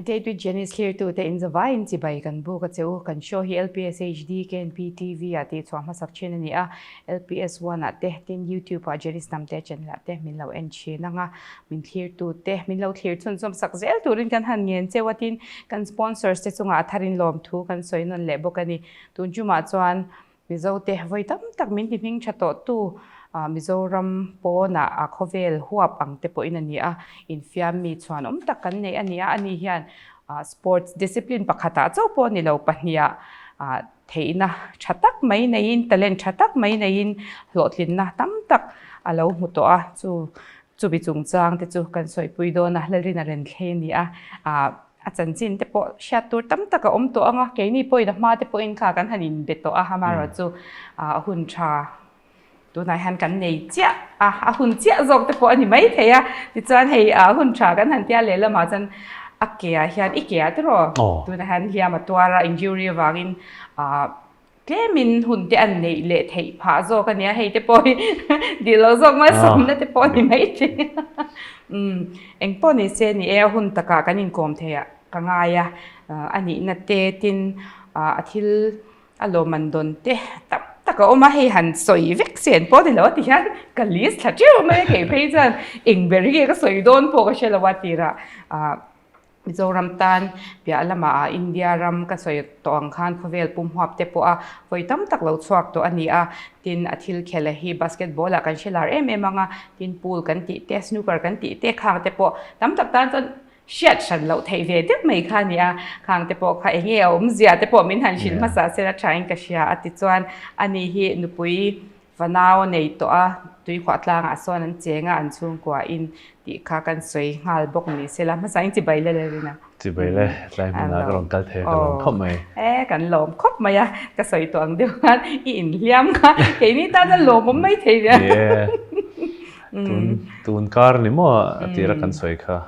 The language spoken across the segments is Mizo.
A date with Janice thlirtute in zavaiin chibai kan buk a che u. Kan show hi LPS HD, KNP TV ah tih chhuah hmasak thin a ni a. LPS One ah te, tin YouTube ah Janice Hnamte channel ah te min lo en thin ang a. Min thlirtute min lo thlir chhunzawm sak zel turin kan han ngen cheu a, tin kan sponsors te chungah a tharin lawmthu kan sawi nawn leh bawk a ni. Tun chumah chuan Mizote vawi tam tak min ti hming tha tawhtu Mizoram pawnah a khawvel huap ang te pawhin a ni a, infiam mi chhuan awm tak kan nei a ni a, ani hian sports discipline pakhatah chauh pawh ni lo pahniha theihna tha tak mai neiin talent tha tak mai neiin hlawhtlinna tam tak a lo hmu tawh a, chu chumi chungchang te chu kan sawipui dawn a, Lalrina Renthlei a ni a. A chanchin te pawh hriat tur tam tak a awm tawh ang a, keini pawhin a hma te pawhin kha kan han inbe tawh a, amaherawhchu a hun tha tunah hian kan nei chiah a, a hun chiah zawk te pawh a ni mai thei a, tichuan hei hun tha kan han tia lehlamah chuan a ke ah hian i ke ah tiraw tunah hian hliam a tuar a injury avangin Tlemin hun te an neih leh theih phah zawk a nia, hei te pawh hi dil lo zawk mai sawmna te pawh a ni mai thei. Umm eng pawh ni se ni e, a hun takah kan inkawm theih ah ka ngai a, a nihna te tin a thil a lawmman dawn te tam tak a awm a, hei han sawi vek sen pawh ni lo a ti hian ka list thla teuh mai a, kei phei chuan eng ber nge ka sawi dawn pawh ka hre lo a tirah Mizoram tan piah lamah India ram ka sawi tawh ang khan khawvel pum huap te pawh a vawi tam tak lo chhuak tawh a ni a, tin a thil khelh hi basketball ah kan hre lar em em ang a, tin pool kan tih te snooker kan tih te khang te pawh tam tak tan chuan hriat hran loh theih ve deuh mai kha a ni a, khang te pawh kha eng nge a awmzia te pawh min han hrilh hmasa se la thain ka hria a ti chuan ani hi nupui Fanau a nei tawh a, tuikhuah tlangah sawn an cheng a, an chhungkua in tih kha kan sawi nghal bawk ni sela, hmasa in chibai le le rin a. Chibai le, tlai hmunah ka rawn kal thei a, ka lawm khawp mai. E, kan lawm khawp mai a, ka sawi tawh ang deuh khan i inhliam kha keini tan a lawmawm mai thei nia. Ni e, tun tun kar ni maw a tira kan sawi kha,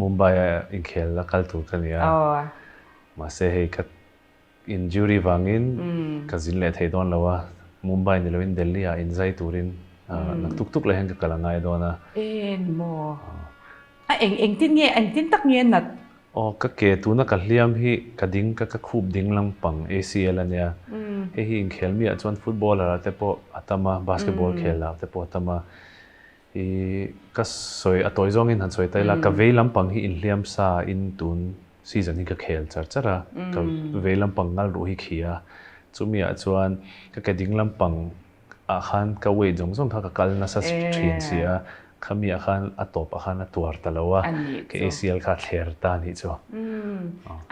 Mumbai a inkhel la kal tur ka ni a, mahse hei ka Injury vangin ka zin leh thei dawn lo a, Mumbai ni loin Delhi ah inzai turin nak tuk tuk leh hian ka kal a ngai dawn a. E ni maw? A eng engtin nge engtin tak nge nat? Aw ka ke tuna ka hliam hi ka ding ka ka khup ding lampang ACL a nia. Hei hi inkhel miah chuan footballer ah te pawh a tam a, basketball khel ah te pawh a tam a. I ka sawi a tawi zawngin han sawi ta ila ka vei lampang hi inhliam sa in tun Season hi ka khel char char a, ka vei lampang ngal ruh hi khi a, chumi ah chuan ka ke ding lampang ah khan ka weight zawng zawng kha ka kal nasa thin si a, khami ah khan a tawp ah khan a tuar ta lo a, ka ACL kha a thler ta anih chu.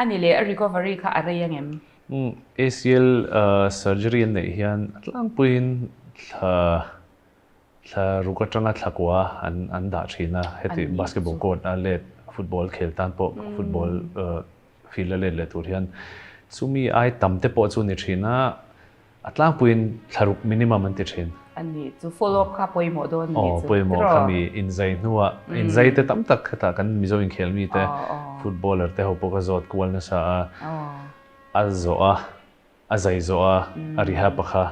A ni leh a recovery kha a rei angem? ACL surgery an neih hian a tlangpuiin thla Thla ruk atanga thla kua an an dah thin a, heti basketball court a let football khel tan pawh football field a let leh tur hian chumi ai tam te pawh chu ni thin a, a tlangpuiin thla ruk minimum an ti thin. A ni chu follow up kha pawimawh dawn a ni chu. Aw pawimawh kha mi inzai hnuah inzai te tam tak hetah kan Mizo inkhel mi te footballer te ho pawh ka zawt kual nasa a, a zawh a. A zai zawh a, a rehab a kha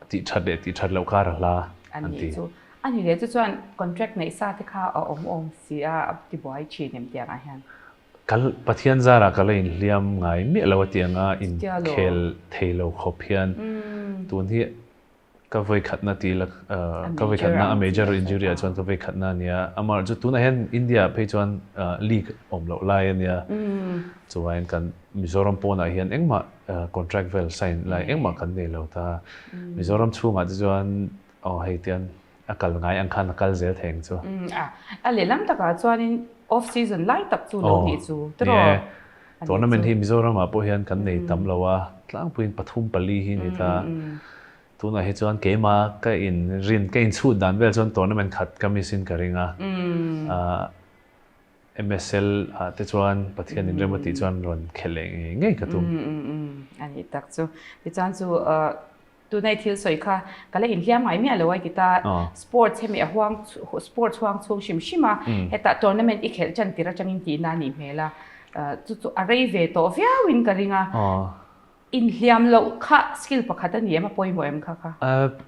tih that leh tih that loh kar a hla an ti. A nih chu. A nih leh chu chuan contract neih sa te kha a awm awm si a, a ti buai thin em tiang ah hian? Kal Pathian zarah ka la inhliam ngai miah lo a ti ang a, inkhel thei lo khawp hian tun hi Ka vawikhatna ti la, ka vawikhatna a major injury ah chuan ka vawikhatna a nia. Amah chu tunah hian India ah phei chuan league awm loh lai a nia. Chuvain kan Mizoram pawnah hian engmah contract vel sign lai engmah kan nei lo ta. Mizoram chhungah te chuan aw hei tian a kal ngai ang khan a kal zel thei ang chu. A lehlam takah chuanin off season lai tak chu lo nih chu tiraw? Tournament hi Mizoram ah pawh hian kan nei tam lo a, tlangpuiin pathum pali hi ni ta. Tunah hi chuan keimah ka in rin, ka inchhut dan vel chuan tournament khat ka miss in ka ring a. MSL ah te chuan Pathian in rem a tih chuan rawn khelh leh ngei ngei ka tum. A nih tak chu. Tichuan chu Tuna i thil sawi kha ka la inhliam ngai miah lo a i ti ta. Sports hemi a huang sports huang chhung hrim hrim a, hetah tournament i khelh tan tir atangin tihna a nih hmel a. Chu chu a rei ve tawh viauin ka ring a. Inhliam loh kha skill pakhat a ni em a pawimawh em kha kha?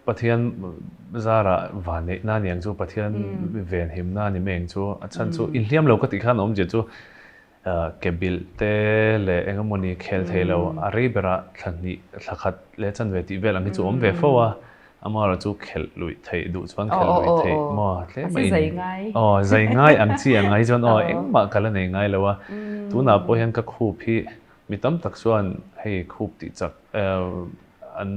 Pathian zarah van neihna a ni ang chu, Pathian venhimna a ni mai ang chu. A chhan chu inhliam lo ka tih khan awmzia chu. Ke bilh te leh eng emawni khel thei lo a rei berah thla hnih thla khat leh chanve tih vel ang hi chu awm ve fo a, amaherawh chu khelh luih theih duh chuan khelh luih theih maw tlem a in aw zai ngai ang chi ang ai chuan aw engmah ka la nei ngai lo a, tunah pawh hian ka khup hi mi tam tak chuan hei khup tih chak an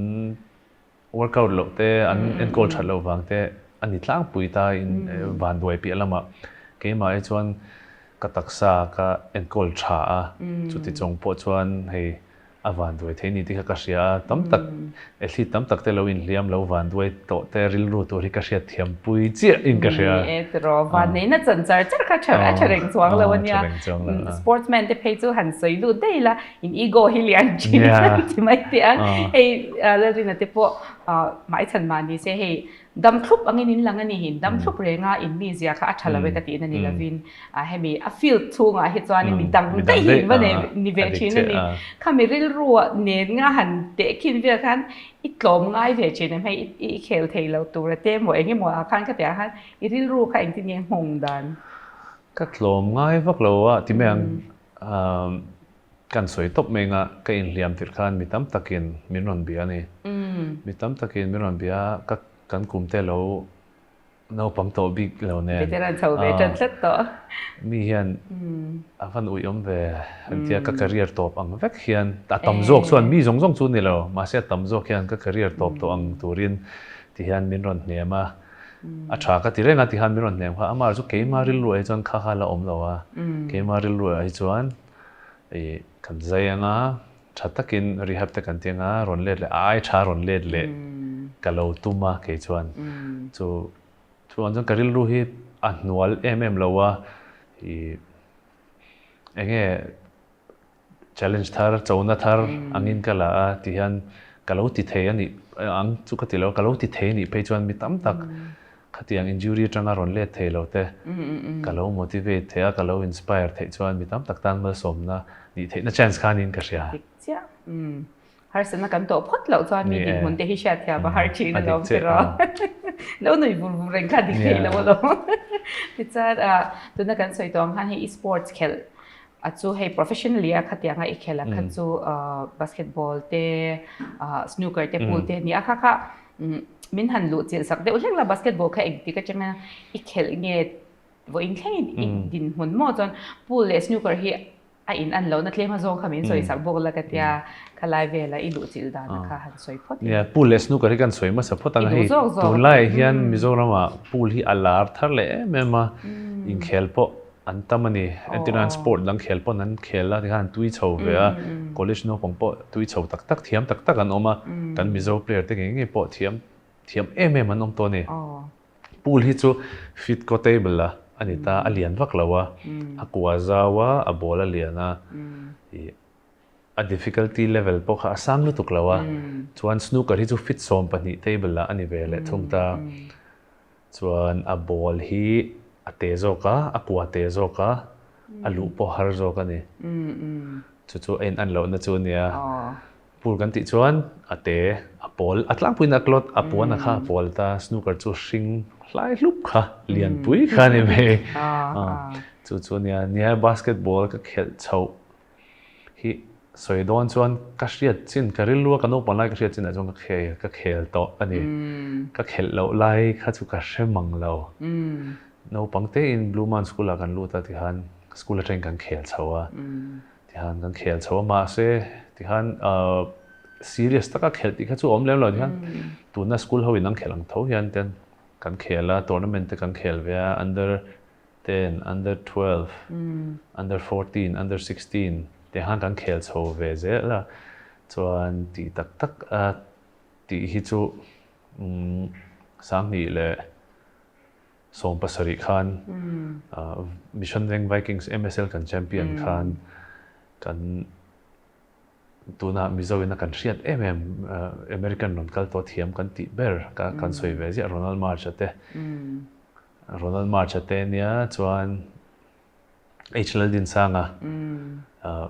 Workout loh te, an enkawl that loh vang te a ni tlangpui ta in vanduai piah lamah keimah hi chuan ka taksa ka enkawl tha a, chuti chawng pawh chuan hei a vanduai thei ni tih kha ka hria a, tam tak athlete tam tak te lo inhliam lo vanduai tawh te rilru tur hi ka hriat thiam pui chiah in ka hria. Ni e tiraw, vanneihna chan char char kha a tha reng chuang lo a nia. Sportsman te phei chu han sawi lut daih ila In ego hi lian thin ti mai teh ang. Hei Lalrina te pawh hmaichhan mah ni se hei dam thlup angin in lang a ni hi. Dam thlup renga in mizia kha a tha lo e ka tihna ni lovin hemi a field chhungah hi chuan mi dang daih hi in va nei ni ve thin a ni. Khami rilru nen nga han teh khin vel khan i tlawm ngai ve thin em hei i khel thei lo tur a te emaw eng emaw ah khan khatiang khan i rilru kha engtin nge nghawng dan? Ka tlawm ngai vak lo a ti mai ang. Kan sawi tawp mai nga ka inhliam tirh khan mi tam takin min rawn bia a ni. Mi tam takin min rawn bia a, ka kan kum te lo naupang tawh bik lo nen. Veteran chho ve tan tlat tawh. Mi hian a van uih awm ve an tia ka career tawp ang vek hian a tam zawk chuan mi zawng zawng chu ni lo mahse a tam zawk hian ka career tawp tawh ang turin ti hian min rawn hnem a. A tha ka ti reng a tikhan min rawn hnem kha amah chu keimah rilru ah hi chuan kha kha la awm lo a, keimah rilru ah hi chuan ih kan zai anga tha takin rehab te kan ti anga rawn let leh a ai tha rawn let leh ka lo tum a kei chuan chu chuan chuan ka rilru hi a hnual em em lo a ih enge Challenge thar, chona thar angin ka la a ti hian ka lo ti thei a nih ang chu ka ti lo, ka lo ti thei a nih phei chuan mi tam tak khatiang injury atanga rawn let thei lo te ka lo motivate thei a, ka lo inspire theih chuan mi tam tak tan malsawmna nih theihna chance kha niin ka hria. Dik chiah. Harsatna kan tawh phawt loh chuan mi dinhmun te hi hriat thiam a har thin a lawm tiraw. Lo nui vur vur reng kha dik thei lo alawm. Tichuan tuna kan sawi tawh ang khan hei e-sports khelh a chu hei professionally a khatianga i khelh a kha chu basketball te snooker te pool te nia kha kha min han luh chilh sak deuh hlek la basketball kha engtik atanga i khelh nge vawiin thlengin i dinhmun maw chuan pool leh snooker hi A in an lohna tlem a zawng kha min sawi sak bawk la ka tia, khalai vela i luh chilh dan kha han sawi phawt in. Nia, pool leh snooker hi kan sawi hmasa phawt ang a hei tunlaiah hian Mizoramah pool hi a lar thar leh em em a, inkhel pawh an tam a ni. Entirnan sport dang khel pawn an khel a tikhan an tui chho ve a, college naupang pawh tui chho tak tak thiam tak tak an awm a, kan Mizo player te ngei ngei pawh thiam thiam em em an awm tawh a ni. Pool hi chu fit kaw table a a ni ta, a lian vak lo a, a kua zau a, a ball a lian a, ih a difficulty level pawh kha a sang lutuk lo a, chuan snooker hi chu fit 12 table ah a ni ve leh thung ta, chuan a ball hi a te zawk a, a kua te zawk a, a luh pawh har zawk a ni, chu chu a in an lohna chu a nia. Pool kan tih chuan a te, a pawl, a tlangpuiin a cloth, a puan a kha a pawl ta, snooker chu hring hlai hlup kha, lianpui kha a ni mai. Chu chu nia, nia basketball ka khelh chhoh hi sawi dawn chuan ka hriat chin, ka rilru a ka naupang lai ka hriat chinah chuan ka khel, ka khel tawh a ni. Ka khelh loh lai kha chu ka hre mang lo. Naupang tein Blue Mount School ah kan lut a tikhan school atangin kan khel chho a. Tihan kan khel chho a mahse tihan serious taka khelh tih kha chu awm lem lo tihan tuna school ho in an khelh ang tho hian ten kan khel a tournament te kan khel ve a under 10 under 12 under 14 under 16 tihan kan khel chho ve zel a chuan tih tak tak a tih hi chu 2000 leh 17 khan Mission Veng Vikings MSL kan champion khan kan tuna Mizo in a kan hriat em em American rawn kal tawh thiam kan tih ber ka kan sawi ve ziah Ronald March a te Ronald March a te nia chuan H Laldinsanga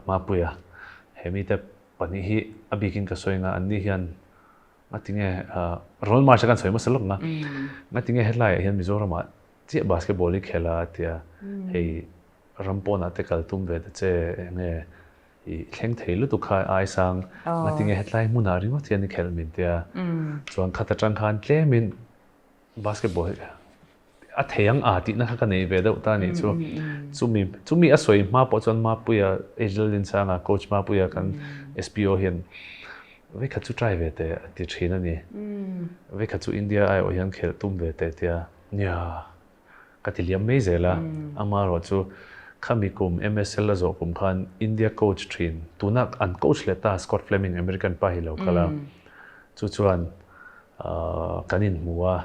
Mapuia he mite pahnih hi a bikin ka sawi nga anni hian Ngatinge Ronald March a kan sawi hmasa lawk nga. Ngatinge hetlaiah hian Mizoramah chiah basketball hi khel a tia hei. Ram pawnah te kal tum ve ta che enge i thleng thei lutuk kha ai sang ngatinge hetlai hmunah ringawt hian i khelh min tia. Chuan khat atang khan tlemin basketball a thei ang a tihna kha ka nei ve deuh ta anih chu. Chumi chumi a sawi hma pawh chuan Mapuia Angel Linsanga coach Mapuia kan SPO hian vekhat chu try ve teh a ti thin a ni. Vekhat chu India aiawh hian khelh tum ve teh tia nia ka ti liam mai zel a. Amaherawhchu khami kum MSL a zawh kum khan India coach thin tuna an coach leh ta Scott Fleming American pa hi lo kal a. Chu chuan kan inhmu a.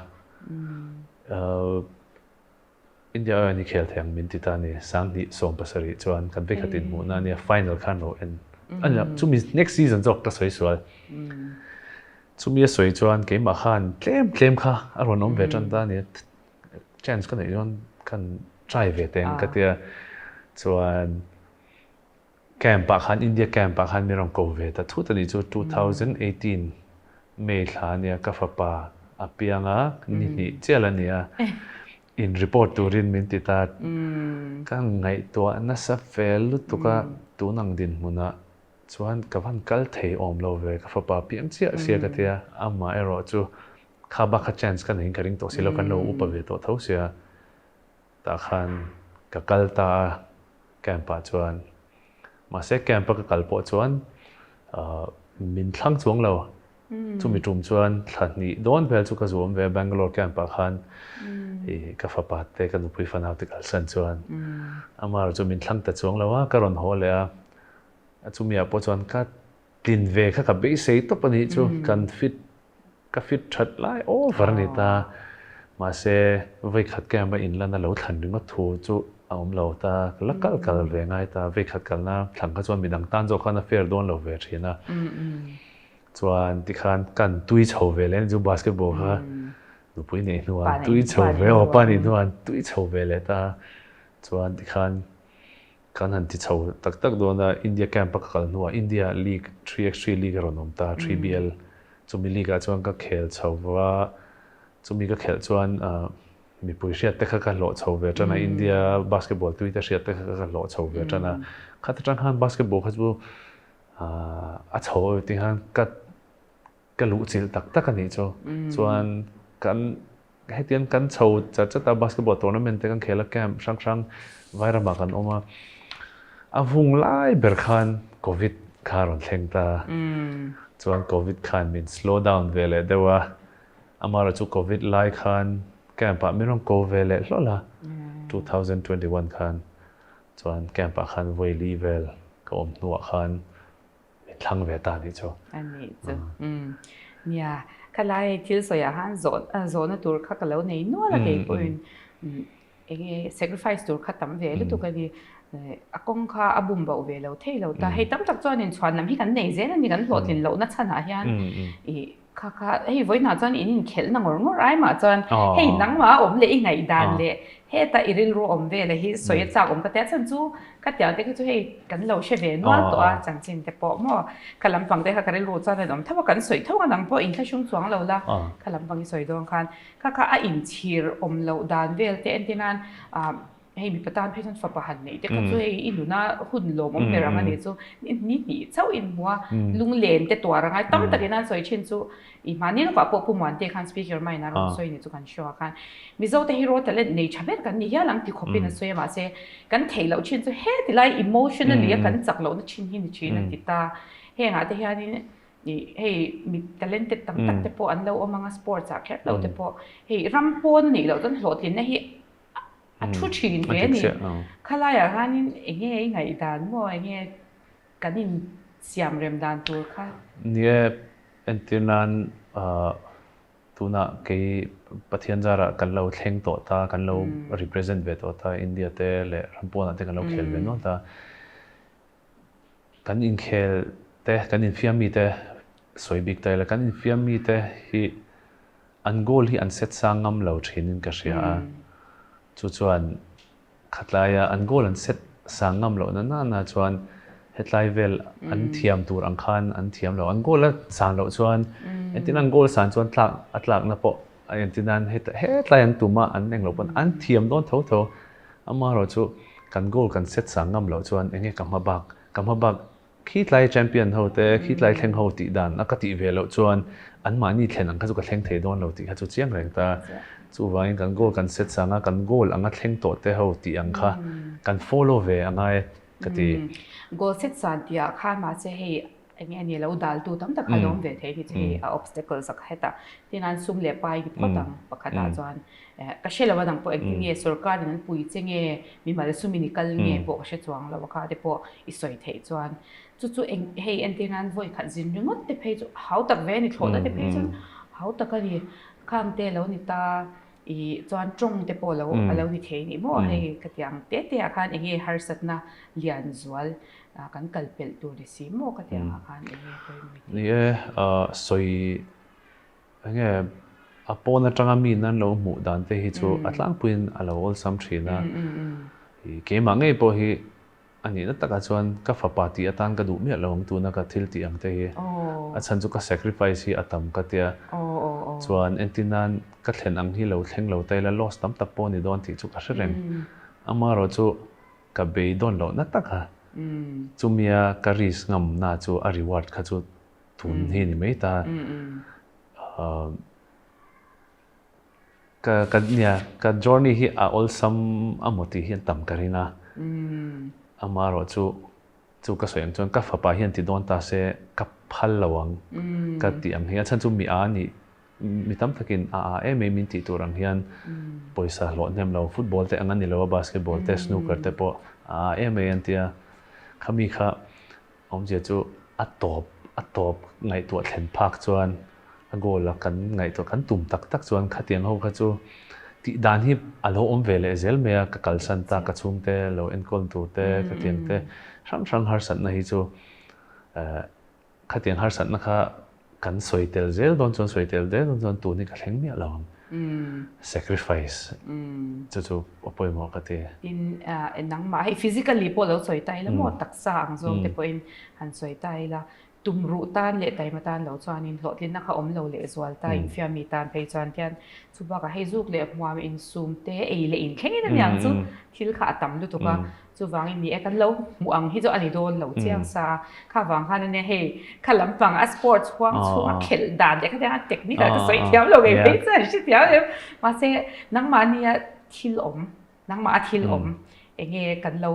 India aiin i khel thei ang min ti ta a ni. 2017 chuan kan vekhat inhmuhna a nia, final khan ro en a ni lo. Chumi next season zawk ka sawi sual. Chumi a sawi chuan keimah khan tlem tlem kha a rawn awm ve tan ta a ni. Chance ka neih chuan kan try ve teh ang ka tia. Chuan Camp ah khan India camp ah khan min rawn ko ve ta thut a nih chu 2018 May thla a nia ka fapa a piang a ni hnih chial a nia in report turin min ti ta ka ngaihtuah nasa fel lutuk a tun ang dinhmunah chuan ka van kal thei awm lo ve ka fapa piang chiah sia ka tia amah erawh chu kha bak kha chance ka nei in ka ring tawh si lo kan lo upa ve tawh tho sia. Tah khan ka kal ta a camp ah chuan. Mahse camp a ka kal pawh chuan min thlang chuang lo. Chumi tum chuan thla hnih dawn vel chu ka zuam ve a Bangalore camp ah khan i ka fapa te ka nupui fanau te kalsan chuan amah erawh chu min thlang ta chuang lo a ka rawn haw leh a. Chumi ah pawh chuan ka tlin ve kha ka beisei tawp a nih chu kan fit Ka fit that lai over a ni ta. Mahse, vawikhat camp a inlan a lo thlan ringawt thu chu a awm lo ta. Ka la kal kal ve ngai ta. Vawikhat kalna thlan kha chuan midang tan zawk khan a fair dawn lo ve thin a. Chuan tikhan kan tui chho ve leh a ni chu basketball kha nupui neih hnuah tui chho ve aw pa nih hnuah tui chho ve leh ta. Chuan tikhan kan han ti chho tak tak dawn a, India camp a ka kal hnuah India league 3x3 league a rawn awm ta, 3BL. Chumi league ah chuan ka khel chho va, chumi ka khelh chuan mipui hriat te kha ka hlawh chho ve tan a, India basketball tui te hriat te kha ka hlawh chho ve tan a. Khata tang khan basketball kha chu a chho tih khan ka ka luh chilh tak tak a nih chu. Chuan kan Hetiang kan chho chat chat a, basketball tournament te kan khel a, camp hrang hrang Vairamah kan awm a. A vung lai ber khan Covid kha a rawn thleng ta. Chuan Covid khan min slow down ve leh deuh a. Amaherawhchu chu Covid lai khan camp ah min rawn ko ve leh hlawlh a, 2021 khan. Chuan camp ah khan vawi li vel ka awm hnuah khan Min thlang ve ta nih chu. A nih chu. Nia, khalai thil sawiah khan zawhna tur kha ka lo nei nual a kei pawhin enge sacrifice tur kha tam ve lutuk a ni. A kawng kha a bum bauh ve lo thei lo ta. Hei tam tak chuan inchhuan lam hi kan nei zel a ni, kan hlawhtlin lohna chhanah hian i Kha kha, hei vawiinah chuan in inkhelhna ngawr ngawr ai mah chuan hei nangmah a awm leh i ngaihdan leh heta i rilru awm vel hi sawi a chak awm ka tia chhan chu ka tiang te kha chu hei kan lo hre ve nual tawh a chanchin te pawh maw kha lampang te kha ka rilru chuan an awm tho a kan sawi tho a nang pawh inthlahrung chuang lo la kha lampang i sawi dawn khan kha kha a inchhir awm loh dan vel te entir nan ah Hei mipa tan phei chuan fapa han neih te kha chu hei i nuna hun lawmawm ber ang a nih chu ni hnih chauh in hmu a, lunglen te tuar a ngai tam takin an sawi thin chu i hmani lawkah pawh Pu Muante khan speaker mine a rawn sawi ni chu kan show ah khan Mizo te hi raw talent nei tha ber kan ni hial ang ti khawpin a sawi a mahse kan theih loh thin chu heti lai emotionally a kan chak lohna thin hi ni thin a ti ta hengah te hianin hei mi talented tam tak te pawh an lo awm ang a sports ah kher lo te pawh hei ram pawn a nih loh chuan hlawhtlinna hi A thu thin ve a ni. Khalaiah khanin enge i ngaihdan maw enge kan insiam rem dan tur kha? Ni e, entir nan tunah kei Pathian zarah kan lo thleng tawh ta, kan lo represent ve tawh ta, India te leh ram pawnah te kan lo khel ve nual ta. Kan inkhel te, kan infiam mite sawi bik ta ila, kan infiam mite hi An goal hi an set sang ngam lo thinin ka hria a, chu chuan khatlaia an goal an set sang ngam loh na nana chuan hetlai vel an thiam tur ang khan an thiam lo. An goal a san loh chuan entin an goal san chuan tlak a tlakna pawh a entin nan hetlai an tum a an englo pawn an thiam dawn tho tho. Amaherawhchu. Kan goal kan set sang ngam loh chuan enge ka hma bak, ka hma bak khitlai champion ho te, khitlai thleng ho tih dan a ka tih ve loh chuan anmahni thlen ang kha chu ka thleng thei dawn lo tih kha chu chiang reng ta. Chuvangin kan goal kan set sang a, kan goal anga thleng tawh te ho tih ang kha kan follow ve a ngai ka ti. Goal set san tih ah khan mahse hei Enge a ni lo daltu tam tak kha lo awm ve thei ni chu hei a obstacles a kha heta tin an sum leh pai ni phawt ang pakhat ah chuan ka hre lo a dang pawh engtin nge sorkar in an pui che nge mimal sum in i kal nge pawh ka hre chuang lo a kha te pawh i sawi theih chuan chu chu eng hei entir nan vawi khat zin ringawt te phei chu hau tak ve a ni thlawhna te phei chuan hau tak a ni khang te lo ni ta i chuan tawng te pawh lo a lo ni thei ni maw hei khatiang te te ah khan enge harsatna lian zual kan kal pelh tur ni si maw ka ti ang ah khan enge pawimawh i tih? Ni e, sawi enge a pawn atanga mi nan lo hmuh dan te hi chu a tlangpuiin a lo awlsam thin a. Keimah ngei pawh hi a nihna takah chuan ka fapa tih atan ka duh miah lo ang tuna ka thil tih ang te hi. A chhan chu ka sacrifice hi a tam ka tia. Chuan entir nan ka thlen ang hi lo thleng lo ta ila loss tam tak pawh a ni dawn tih chu ka hre reng. Amaherawhchu chu Ka beidawn lohna tak a, chumia ka risk ngamna chu a reward kha chu tun hi ni mai ta. Ka ka nia ka journey hi a awlsam a maw tih hian tam ka ring a, amaherawh chu chu ka sawi ang chuan ka fapa hian ti dawn ta se ka phal lo ang ka tih ang hi a chhan chu mi a nih Mi tam takin a a em em in tih tur ang hian pawisa hlawh hnem lo, football te ang a ni lo a, basketball te, snooker te pawh a a em em an tia. Khami kha awmzia chu a tawp a tawp ngaihtuah thlen phak chuan a goal a kan ngaihtuah kan tum tak tak chuan khatiang ho kha chu tih dan hi a lo awm ve leh zel mai a, ka kalsan ta, ka chhungte lo enkawl tur te, khatiang te hrang hrang harsatna hi chu Khatiang harsatna kha kan sawi tel zel dawn chuan sawi tel zel dawn chuan tun hi ka thleng miah lo ang. Sacrifice chu chu a pawimawh ka ti. Tin, nangmah hei physically pawh lo sawi ta ila maw taksa ang zawng te pawhin han sawi ta ila tumruh tan leh taima tan lo chuanin hlawhtlinna kha awm lo leh zual ta infiammi tan phei chuan tian chu bakah hei zuk leh hmuam insum te ei leh inthlengin aniang chu thil kha a tam lutuk a. Chuvangin ni e, kan lo hmuh ang hi chu a ni dawn lo chiang sa a, kha vang khan ania hei kha lampang a sports huang chhung a khelh dan leh khatiang a technique ah ka sawi thiam lo ngei phei chuan hre thiam em. Mahse nangmahnia thil awm, nangmah a thil awm enge kan lo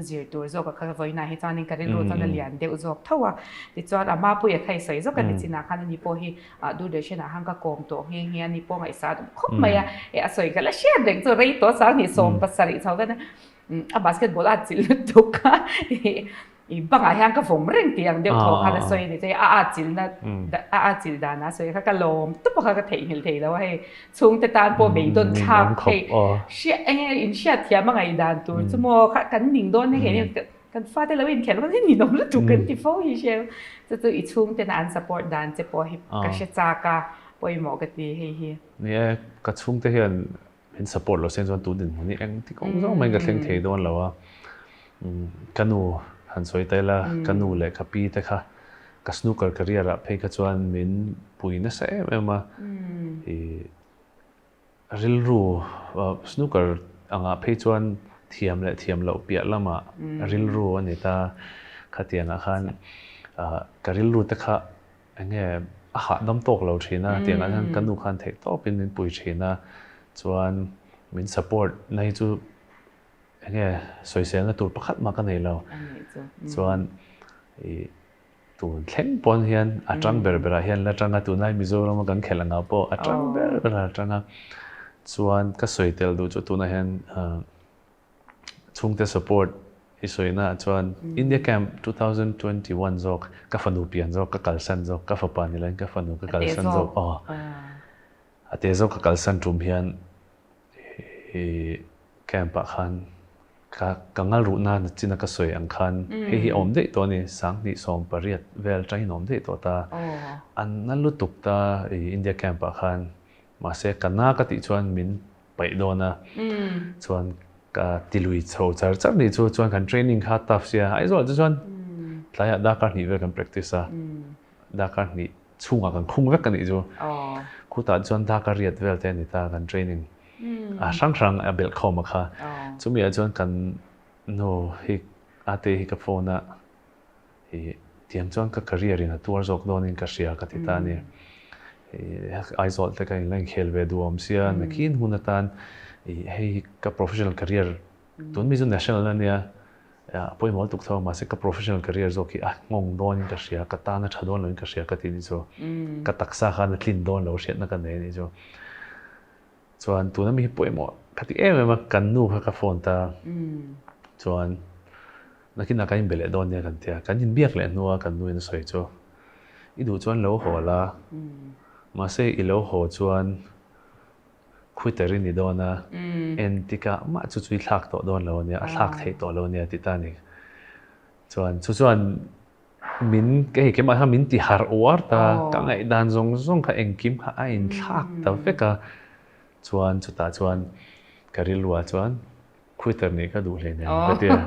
zir tur zawk a kha vawiinah hi chuanin ka rilru chuan a lian deuh zawk tho a. Tichuan a Mapuia kha i sawi zawk a ni chinah khan ani pawh hi Doordarshan ah khan ka kawm tawh nghe nghe a, ani pawh ngaihsah duh khawp mai a, e a sawi ka la hriat reng chu rei tawh sang hnih 70 chho vel a. A basketball a chilh lutuk a, i bangah hian ka vawm reng tih ang deuh tho khan a sawi a ni. Chuan a at chilhna a at chilh danah a sawi kha ka lawm tup a kha ka theihnghilh thei lo a hei chhungte tan pawh beidawn thlak hei hriat eng nge in hriat thiam a ngaihdan tur chu maw kha kan ning dawn hei kan fate lo inkhelh khan hei ninawm lutuk kan ti fo hi hriat chu chu i chhungtena an support dan che pawh hi ka hre chak a pawimawh ka ti hei hi. Ni e, ka chhungte hian Min support lo sen chuan tun dinhmun hi eng ti kawng zawng maiin ka thleng thei dawn lo a. Ka nu han sawi ta ila, ka nu leh ka pi te kha ka snooker career ah phei kha chuan min pui nasa em em a. I rilru snooker angah phei chuan thiam leh thiam loh piah lamah rilru a ni ta. Khatiangah khan ka rilru te kha Enge a hahdam tawk lo thin a, tiangah hian ka nu khan theih tawpin min pui thin a, chuan min support na hi chu enge sawiselna tur pakhat mah ka nei lo. Chuan i tun thleng pawn hian a tang ber berah hian la tang a, tunlai Mizoram a kan khelh angah pawh a tang ber berah a tang a, chuan ka sawi tel duh chu tunah hian Chhungte support i sawina ah chuan India Camp 2021 zawk ka fanu pian zawk ka kalsan zawk ka fapa ni loin ka fanu ka kalsan zawk aw a te zawk ka kalsan tum hian i camp ah khan ka ka ngal ruh na chin a ka sawi ang khan hei hi a awm daih tawh a ni sanghnih 18 vel atangin a awm daih tawh ta an na lutuk ta i India Camp ah khan mahse ka na ka tih chuan min paih dawn a, chuan ka ti lui chho char char nih chu chuan kan training kha tough sia Aizawl chu chuan tlaiah darkar hnih vel kan practice a, darkar hnih chhungah kan khung vek a nih chu khutah chuan darkar riat vel te a ni ta kan training a hrang hrang a belh khawm a kha chumi ah chuan kan. Nu hi ate hi ka phone a i tiang chuan ka career in a tuar zawk dawnin ka hria ka ti ta a ni. Aizawl te ka inla inkhel ve duh awm sia nakin hun atan i hei hi ka professional career tun mi chu national a nia a pawimawh lutuk tho a mahse ka professional career zawk hi a nghawng dawnin ka hria ka tan a tha dawn loin ka hria ka ti nih chu ka taksa khan a tlin dawn lo hriatna ka nei a nih chu. Chuan tuna mi hi pawimawh ka ti em em a, kan nu kha ka phone ta chuan nakinah kan inbe leh dawn nia kan ti a, kan inbiak leh hnua kan nu in a sawi chu i duh chuan lo haw la, mahse i lo haw chuan khuiter i ni dawn a, entikah mah chu chu i thlak tawh dawn lo ania, a thlak theih tawh lo ania ti ta a ni. Chuan chu chuan Min, hei keimah kha min ti harh uar ta, ka ngaihdan zawng zawng kha engkim kha a inthlak ta vek a, chuan chutah chuan ka rilruah chuan quitter nih ka duh hleinem ka ti a,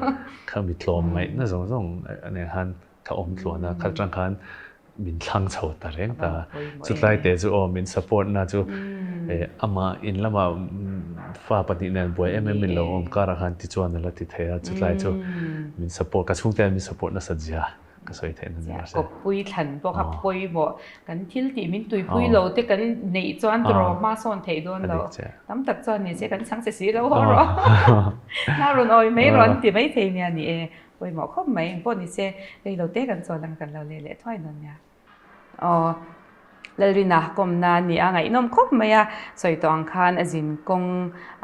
kha mi tlawm ngaihna zawng zawng nen khan ka awm tluan a, kha atang khan min thlang chho ta reng ta, chutlai te chu aw min support na chu amah in lamah fa 2 nen buai em em in lo awm karah khan tichuan a la ti thei a, chutlai chu min support ka chhungte hian min support nasa zia ka sawi theih na ni mahse. Kawppui thlan pawh kha pawimawh kan thil tih min tuipui lo te kan neih chuan tawrh hma sawn theih dawn lo tam tak chuan ni se kan chhang che si lo haw rawh na rawn awi mai rawn ti mai thei nia ni e pawimawh khawp mai engpawh ni se rei lo te kan chawl ang kan lo leh leh thuai dawn nia. Aw, Lalrina kawmna a ni a, ngaihnawm khawp mai a, sawi tawh ang khan a zin kawng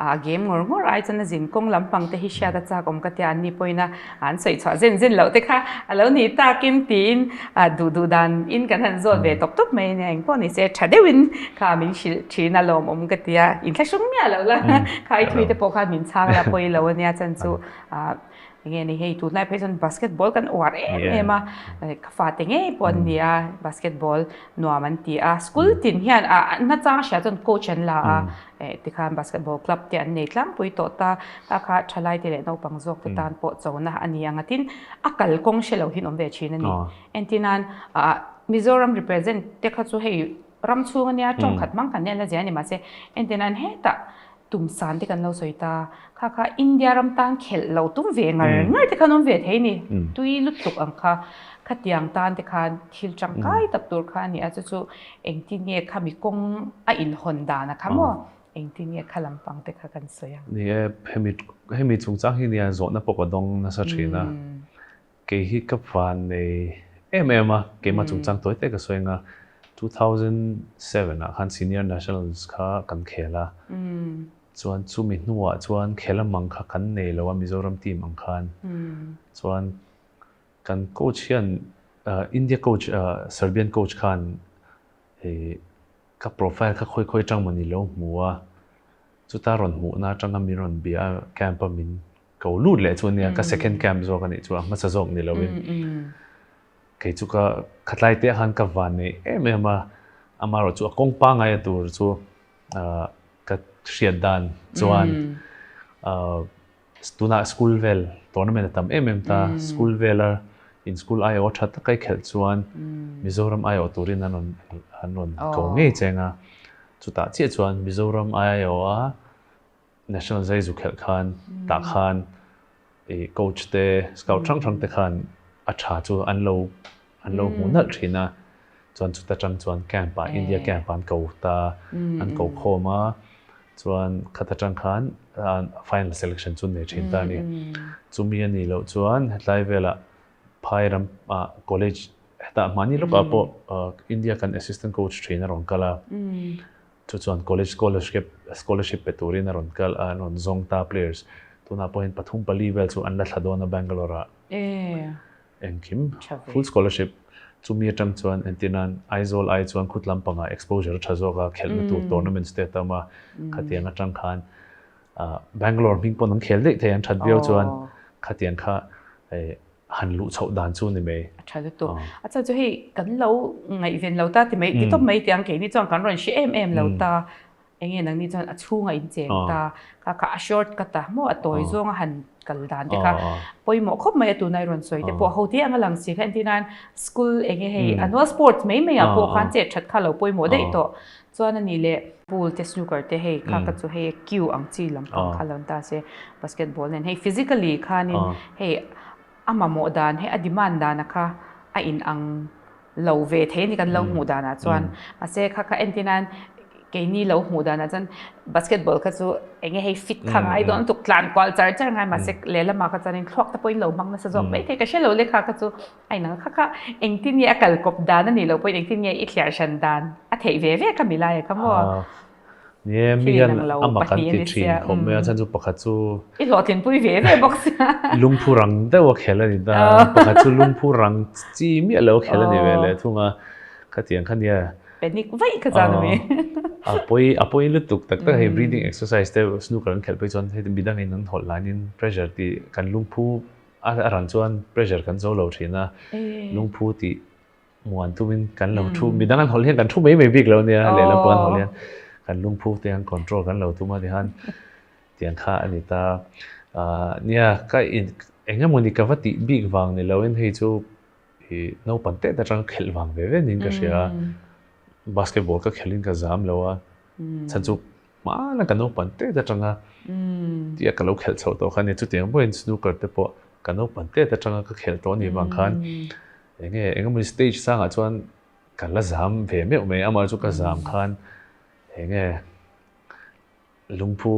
a game ngawr ngawr ai chuan a zin kawng lampang te hi hriat a chak awm ka tia an ni pawhin a an sawi chhuah zen zen loh te kha a lo ni takin tiin duh duh dan in kan han zawt ve tawp tawp mai a nia, engpawh ni se tha deuhin kha min hrilh thin a lawmawm ka tia, inthlahrung miah loh la kha i thui te pawh khan min chhang la pawi lo a nia chan chu Enge ni hei tunlai phei chuan basketball kan uar em em a, ka fate ngei pawh an ni a, basketball nuam an ti a, school tin hian a nachang hria chuan coach an la a, tikhan basketball club te an nei tlangpui tawh ta, ta kha thalai te leh naupang zawk te tan pawh chona a ni ang a, tin a kalkawng hre lo hi an awm ve thin a ni. Entirnan Mizoram represent te kha chu hei ram chhung a nia tawngkhat hmang kan nia la zia a ni mahse entirnan hetah Tum san te kan lo sawi ta. Kha kha India ram tan khelh lo tum ve ngar ngar te khan awm ve thei ni. Tui lutuk ang kha. Khatiang tan te khan thil tangkai tak tur kha a ni a, chu chu engtin nge khami kawng a inhawn dan a kha maw? Engtin nge kha lampang te kha kan sawi ang? Ni e, hemi hemi chungchang hi nia zawhna pawh ka dawng nasa thin a. Kei hi ka van nei em em a, keimah chungchang tawi te ka sawi ang a, 2007 ah khan Senior Nationals kha kan khel a, chuan chumi hnuah chuan khel amang kha kan nei lo a Mizoram team ang khan, chuan kan coach hian India coach Serbian coach khan ka profile kha khawi khawi atang mawni lo hmu a, chuta rawn hmuhna atanga min rawn bia a camp a min Ko lut leh chu ania, ka second camp zawk a nih chu a hmasa zawk ni loin kei chu ka khatlai te khan ka van nei em em a, amaherawh chu a kawng pangai a tur chu ka hriat dan chuan tunah school vel tournament a tam em em ta, school vela in school aiawh tha taka i khelh chuan Mizoram aiawh turin an rawn an rawn ko ngei cheng a, chutah chiah chuan Mizoram aiawh a National zai zu khelh khan tah khan i coach te scout hrang hrang te khan a tha chu an lo an lo hmu nalh thin a, chuan chuta tang chuan camp ah India camp ah an ko ta an ko khawm a, chuan khata tang khan final selection chu an nei thin ta a ni. Chumi a nih loh chuan hetlai velah phai ram ah college hetah mahni lawkah pawh India kan assistant coach thin a rawn kal a. Chu chuan college scholarship scholarship pe turin a rawn kal a, an rawn zawng ta players. Tunah pawhin pathum pali vel chu an la thla dawn a Bangalore ah. Engkim full scholarship chumi atang chuan entir nan Aizawl ai chuan khut lampangah exposure a tha zawk a, khelhna tur tournaments te a tam a, khatiang atang khan Bangalore hming pawn an khel daih thei an that viau chuan khatiang kha han luh chhoh dan chu ni mai. A tha lutuk. A chhan chu hei kan lo ngaihven lo ta ti mai ti tawp mai tiang keini chuan kan rawn hre em em lo ta. Enge nangni chuan a chhunga in cheng ta. Kha kha a short cut a maw a tawi zawnga han kal dan te kha pawimawh khawp mai a tuna i rawn sawi te pawh ho te anga lang si kha entir nan school eng nge hei annual sports mai mai ah pawh khan chet that kha lo pawimawh daih tawh chuan a nih leh pool te snooker te hei kha kha chu hei cue ang chi lampang kha lo ni ta se basketball nen hei physically khanin hei a mamawh dan hei a demand dana kha a in ang lo ve thei a ni kan lo hmuh danah chuan mahse kha kha entir nan keini lo hmuh danah chuan basketball kha chu eng nge hei fit kha ngai dawn tuk tlan kual char char ngai mahse lehlamah kha chuanin thluak te pawhin lo hmang nasa zawk mai thei ka hre lo lekha kha chu a inang kha kha engtin nge a kal kawp dan a nih loh pawhin engtin nge i thliar hran dan a theih ve ve kha milai a kha maw. Ni e, mi hian ama kan ti thin khawp mai a, chhan chu pakhat chu I hlawhtlinpui ve ve bawk sia. Lungphu rang deuh a khel a ni ta, pakhat chu lungphu rang chi miah lo a khel a ni ve leh thung a, khatiang kha nia. Panic vaih kha chuan a mi. A pawi a pawi lutuk tak tak hei breathing exercise te snooker an khelh phei chuan hei midangin an hawlh lanin pressure tih kan lungphu a ran chuan pressure kan zo lo thin a, lungphu tih Muan tumin kan lo thu, midang an hawlh hian kan thu mai mai bik lo nia, lehlam pawh an hawlh hian kan lungphu te an control kan lo tum a tihan tiang kha a ni ta. Nia ka in eng emaw ni ka va tih bik vang ni loin hei chu ih naupang te atang khelh vang ve ve niin ka hria a, basketball ka khelhin ka zam lo a, chhan chu hmana ka naupang te atanga tia ka lo khelh chhoh tawh kha nia, chutiang pawhin snooker te pawh ka naupang te atanga ka khelh tawh a nih vang khan Eng nge, eng emaw stage sangah chuan ka la zam ve meuh mai, amah chu ka zam khan eng nge lungphu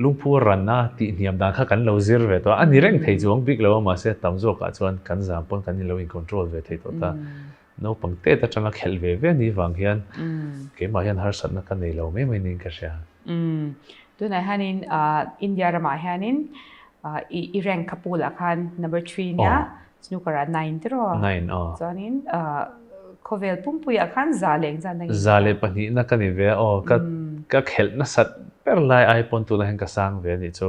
lungphu a ran a tih hniam dan kha kan lo zir ve tawh a, a ni reng thei chuang bik lo a mahse tam zawkah chuan kan zam pawn kan inlo in control ve thei tawh ta. Naupang tet atanga khelh ve ve ni vang hian keimah hian harsatna ka nei lo mai mai niin ka hria. Tunah hianin India ramah hianin i rank kha pool ah khan number 3 nia Snooker ah 9 tiraw? 9 aw. Chuanin khawvel pumpui ah khan za leh engzat na nge? 102 na ka ni ve a aw. Ka ka khelh nasat ber lai ai pawn tunah hian ka sang ve a nih chu.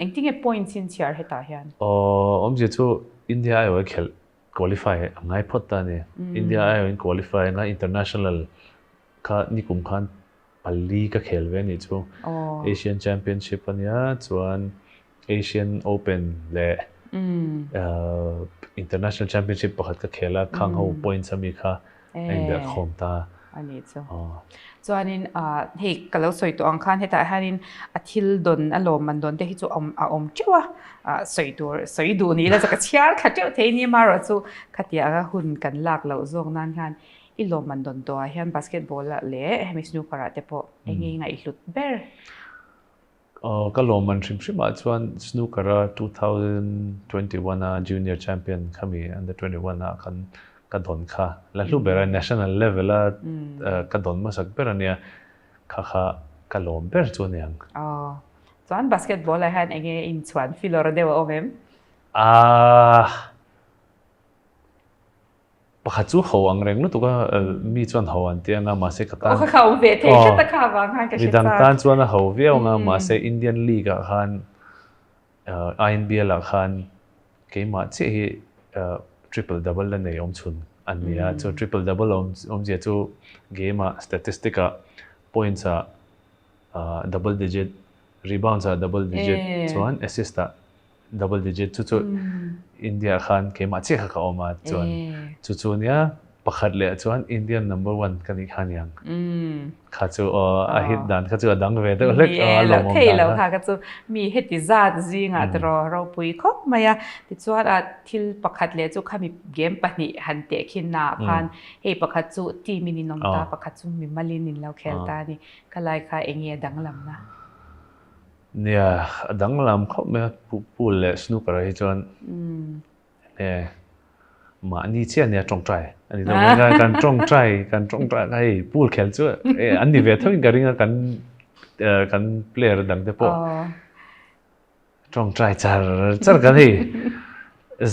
Engtinge points in chhiar hetah hian? Aw awmzia chu India aiawh i khelh qualify a ngai phawt ta a ni. India aiawh in qualify anga international kha nikum khan pali ka khel ve a nih chu. Asian Championship a nia chuan Asian Open leh International Championship pakhat ka khel a, khang ho points ami kha a inbelh khawm ta. A nih chu. Chuanin hei ka lo sawi tawh ang khan hetah hianin a thil dawn a lawmman dawn te hi chu a awm teuh a, sawi tur sawi duh ni ila chu ka chhiar thla teuh thei ni amaherawh chu khatianga hun kan lak loh zawk nan hian i lawmman dawn tawhah hian basketball ah leh hemi snooker ah te pawh eng nge i ngaihhlut ber? Aw, ka lawmman hrim hrim ah chuan snooker a 2021 a junior champion khami under 21 ah khan ka dawn kha la hlu ber a, national level a ka dawn hmasak ber a nia, kha kha ka lawm ber chu a ni ang. Aw, chuan basketball ah hian enge inchhuan filawr deuh a awm em? Aah. Pakhat chu ho ang reng lutuk a, mi chuan ho an ti anga mahse ka tan. Aw ka ho ve thei hret a kha vang khan ka hre chak. Midang tan chuan a ho viau anga mahse Indian League ah khan INBL ah khan keimah chiah hi triple double la nei awm chhun an ni a, chu triple double awmzia chu game ah statistic ah points ah double digit, rebounds ah double digit chuan assist ah double digit chu chu India khan keimah chiah kha ka awm a chuan chu chu nia pakhat leh chuan Indian number one ka nih kha niang kha chu a hit dan kha chu a dang ve deuh hlek a lawmawm dan thei lo kha kha chu mi heti zat zingah te ro ropui khawp mai a tichuan a thil pakhat leh chu khami game pahnih han teh khin na khan hei pakhat chu team in in awm ta pakhat chu mimalin in lo khel ta a ni khalai kha eng nge danglam na. Nia, a danglam khawp mai a, pool leh snooker ah hi chuan enge mahni chiah nia tawngtai a ni lo mai a, kan tawngtai kan tawngtai kha hei pool khel chu an ni ve tho in ka ring a kan kan player dang te pawh tawngtai char char kan hei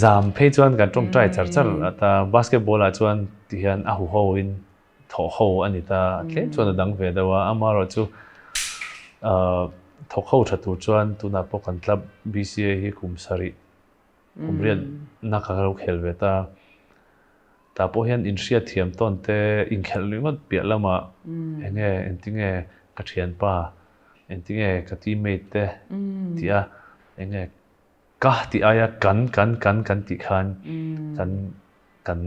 zam phei chuan kan tawngtai char char a basketball ah chuan ti hian a huho in thawh ho a ni ta, tlem chuan a dang ve deuh a, amaherawh chu thawk ho tha tur chuan tunah pawh kan club BCA hi kum sarih kum riat na ka lo khel ve ta, tah pawh hian inhriat thiam tawn te inkhelh ringawt piah lamah eng nge engtinge ka thianpa engtinge ka teammate te tih a eng nge. Ka tih aia kan kan kan kan tih khan kan kan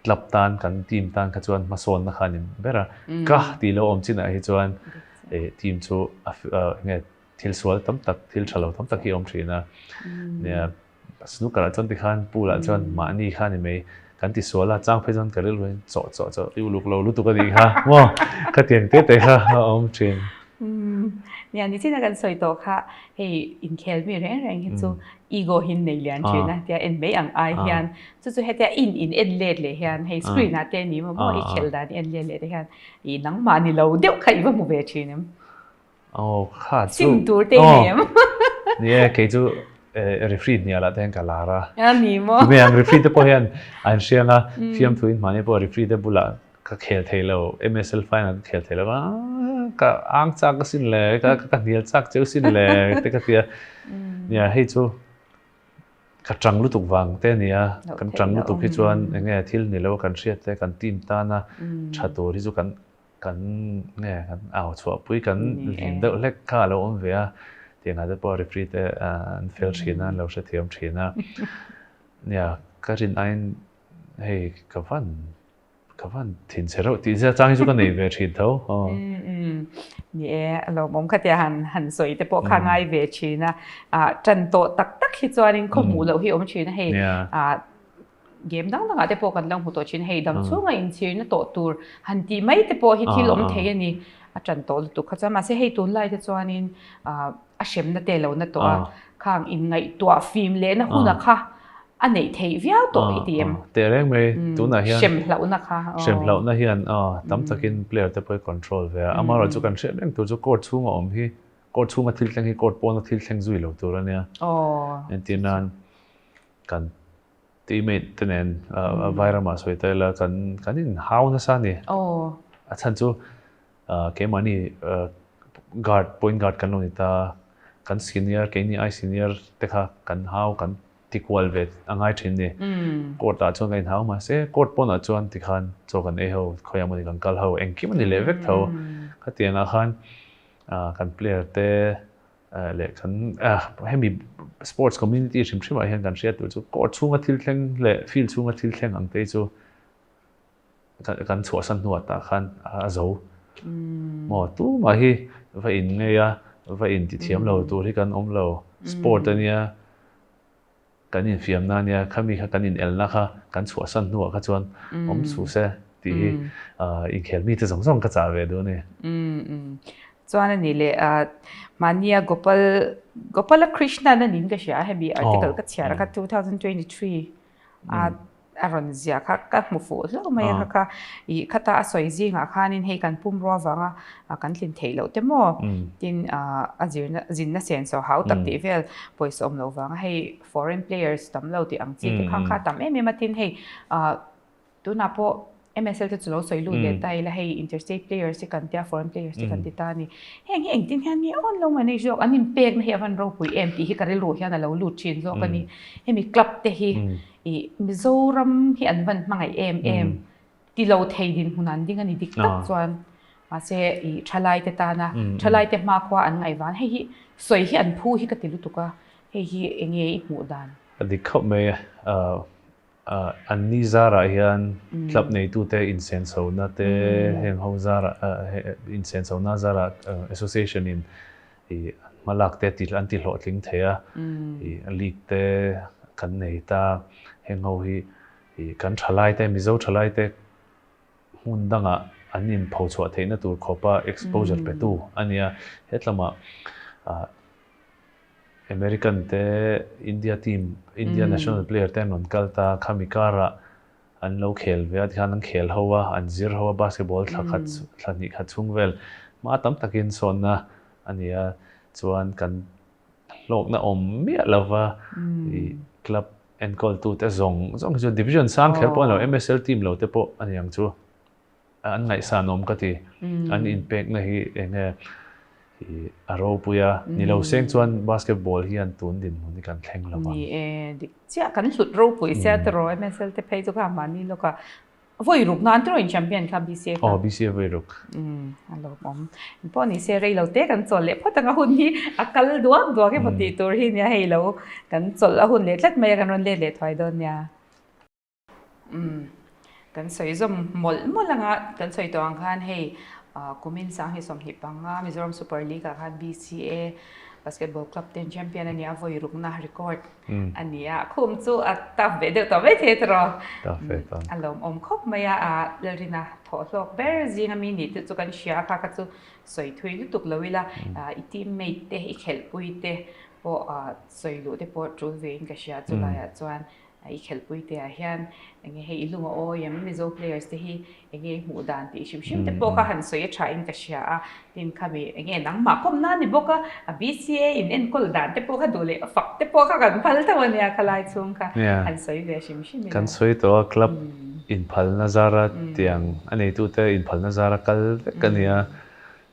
club tan kan team tan kha chuan hmasawnna kha a ni ber a. Ka tih lo awm chinah hi chuan team chu a enge thil sual tam tak thil tha lo tam tak hi a awm thin a. Nia snooker ah chuan tikhan pool ah chuan mahni kha a ni mai kan ti sual a chang phei chuan ka rilru in chawh chawh chawh i uluk lo lutuk a nih kha maw khatiang te te kha a awm thin. Nia nichina kan sawi tawh kha hei inkhel mi reng reng hi chu ego hi nei lian thin a tia en mai ang ai hian chu chu hetia in in en let leh hian hei screen ah te ni maw maw i khel dan i en let leh te hian i nangmah ni lo deuh kha i va hmu ve thin em? Aw kha chu sim tur te nei em? Ni e kei chu referee hnial ah te hian ka lar a. A ni maw? Ti mai ang referee te pawh hian an hriang a fiamthu in hmahni pawh referee te bulah Ka khel thei lo, MSL final ka khel thei lo a, ka ang chak asin le, ka ka hnial chak cheu sin le te ka tia. Nia hei chu ka tang lutuk vang te ania, kan tang lutuk hi chuan enge thil ni lo kan hriat te kan team tana tha tur hi chu kan kan nge kan au chhuah pui kan vin deuh hlek kha a lo awm ve a, tiangah te pawh referee te an fel thin a, an lo hrethiam thin a. Nia ka rin aiin hei ka van Ka van thin che reuh tih zia chang hi chu ka nei ve thin tho. Ni e, a lawmawm kha tia han han sawi te pawh kha ngai ve thin a. Tan tawh tak tak hi chuanin khaw hmuh loh hi awm thin a hei. Game dang dangah te pawh kan lo hmu tawh thin a hei dam chhunga inchhirna tawh tur han tih mai te pawh hi thil awm thei a ni. A tan tawh lutuk kha chuan mahse hei tunlai te chuanin a hremna te lo na tawh a, khang inngaihtuah fim lehna huna kha a neih theih viau tawh i ti em? Teh reng mai, tunah hian hrem hlauhna kha. Hrem hlauhna hian tam takin player te pawh hi control ve a, amaherawhchu chu kan hriat reng tur chu court chhunga awm hi, court chhunga thil thleng hi court pawna thil thleng zui lo tur a nia. Entir nan kan teammate te nen Vairamah sawi ta ila kan kan inhau nasa a ni. A chhan chu Keimahni guard, point guard kan lo ni ta, kan senior, keini ai senior te kha kan hau, kan ti kual ve a ngai thin ni. Court ah chuan kan inhau mahse court pawnah chuan tikhan chaw kan ei ho, khawiah mawni kan kal ho, engkim a ni leh vek tho. Khatiangah khan kan player te leh kan hemi sports community hrim hrimah hian kan hriat tur chu court chhunga thil thleng leh field chhunga thil thleng ang te hi chu kan chhuahsan hnuah tah khan a zo. Maw tumah hi va in ngei a, va in ti thiam lo tur hi kan awm lo. Sport a nia, kan infiamna a nia, khami kha kan inelna kha kan chhuahsan hnuah kha chuan awm chhu se tih hi inkhel mite zawng zawng ka chah ve duh a ni. Chuan a ni leh mahnia Gopal Gopala Krishnan a niin ka hria a, hemi article ka chhiar a kha 2023 a a rawn ziah kha ka hmu fuh hlauh mai a kha kha ih khata a sawi zingah khanin hei kan pum rua vanga kan tlin theih loh te maw tin a zirna zinna sen saw hau tak tih vel pawisa awm loh vanga hei foreign players tam lo tih ang chi te kha kha tam em em a tin hei Tunah pawh MSL te chu lo sawi lut leh ta ila hei interstate players te kan tia foreign players te kan ti ta a ni. Heng hi engtin hian nge awn lo manage zawk an inpekna hi a van ropui em tih hi ka rilru hian a lo lut thin zawk a ni. Hemi club te hi ih Mizoram hi an van hmangaih em em ti lo thei dinhmun an ding a ni dik tak chuan mahse ih thalai te tana thalai te hmakhua an ngaihvan hei hi sawi hi an phu hi ka ti lutuk a hei hi enge i hmuh dan. A dik khawp mai a. An ni zarah hian club neitute insenchhohna te heng ho zarah insenchhohna zarah association in ih an hmalak te an ti hlawhtling thei a, ih league te kan nei ta, heng ho hi ih kan thalai te Mizo thalai te hmun dangah an inphochhuah theihna tur khawpa exposure petu a nia, hetlamah ah. American te India team, India national player te an rawn kal ta, khami karah an lo khel ve a, tikhan an khel ho a, an zir ho a basketball thla khat thla hnih khat chhung vel hma tam takin sawnna a ni a, chuan kan hlawkna awm miah lova ih club enkawltu te zawng zawng hi chu division sang kher pawh a ni lo, MSL team lo te pawh a ni ang chu. An ngaihsan awm ka ti. An inpekna hi eng nge a ropui a, ni lo seng chuan basketball hian tun dinhmun hi kan thleng lo ang. Ni e, dik chiah kan hlut ropui sia tiraw MSL te phei chu kha mahni lawkah Vawi ruk nan tiraw in champion kha BCA kha? Aw BCA vawi ruk. Umm a lawmawm. Engpawh ni se rei lo te kan chawlh leh phawt ang a hun hi a kal duak duak emaw tih tur hi nia hei lo kan chawlh a hun leh tlat mai a kan rawn let leh thuai dawn nia. Umm kan sawi zawm mawlh mawlh anga kan sawi tawh ang khan hei kumin Sanghi 25 Mizoram Super League ah khan BCA Basketball Club ten champion a nia vawi rukna record a ni a, khum chu a tough ve deuh tawh mai thei tiraw? Tough ve tawh. A lawmawm khawp mai a, a Lalrina thawh hlawk ber zinga mi nih te chu kan hria a, kha kha chu sawi thui lutuk lo ila, i teammate te, i khelhpui te pawh sawi luh te pawh tul vein ka hria chulaiah chuan I khelhpui te ah hian enge hei i lung a awi em Mizo players te hi enge i hmuh dan tih hrim hrim te pawh kha han sawi a tha in ka hria a, tin khami enge nangmah kawm nan ni bawk a, a BCA in enkawl dan te pawh kha duh leh fak te pawh kha kan phal tho a nia khalai chhung kha han sawi ve hrim hrim ila. Kan sawi tawh a club inphalna zara tiang a neitute inphalna zara kal vek a nia,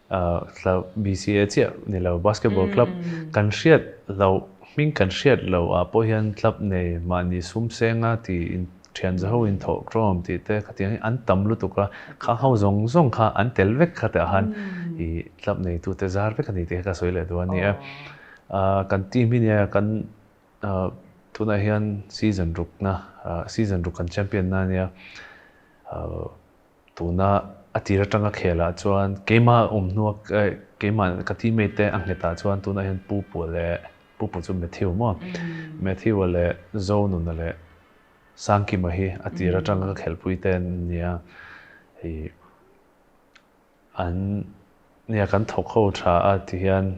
Club BCA chiah ni lo basketball club kan hriat loh hming kan hriat loh ah pawh hian club nei mahni sum senga tih in thian za ho in thawh tlawm tih te khatiang hi an tam lutuk a, kha ho zawng zawng kha an tel vek kha tah khan ih club neitu te zar vek a ni tih kha ka sawi leh duh a ni a. Kan team hi nia kan tunah hian season rukna season ruk kan champion na a nia. Tuna a tir atanga khelah chuan keimah awm hnua keimah ka teammate te a nghetah chuan tunah hian Pu Pua leh Pu Pua chu Matthew maw? Matthew-a leh Zonuna leh Sangkima hi a tir atanga ka khelhpui te an nia. Hei an nia kan thawk ho tha a ti hian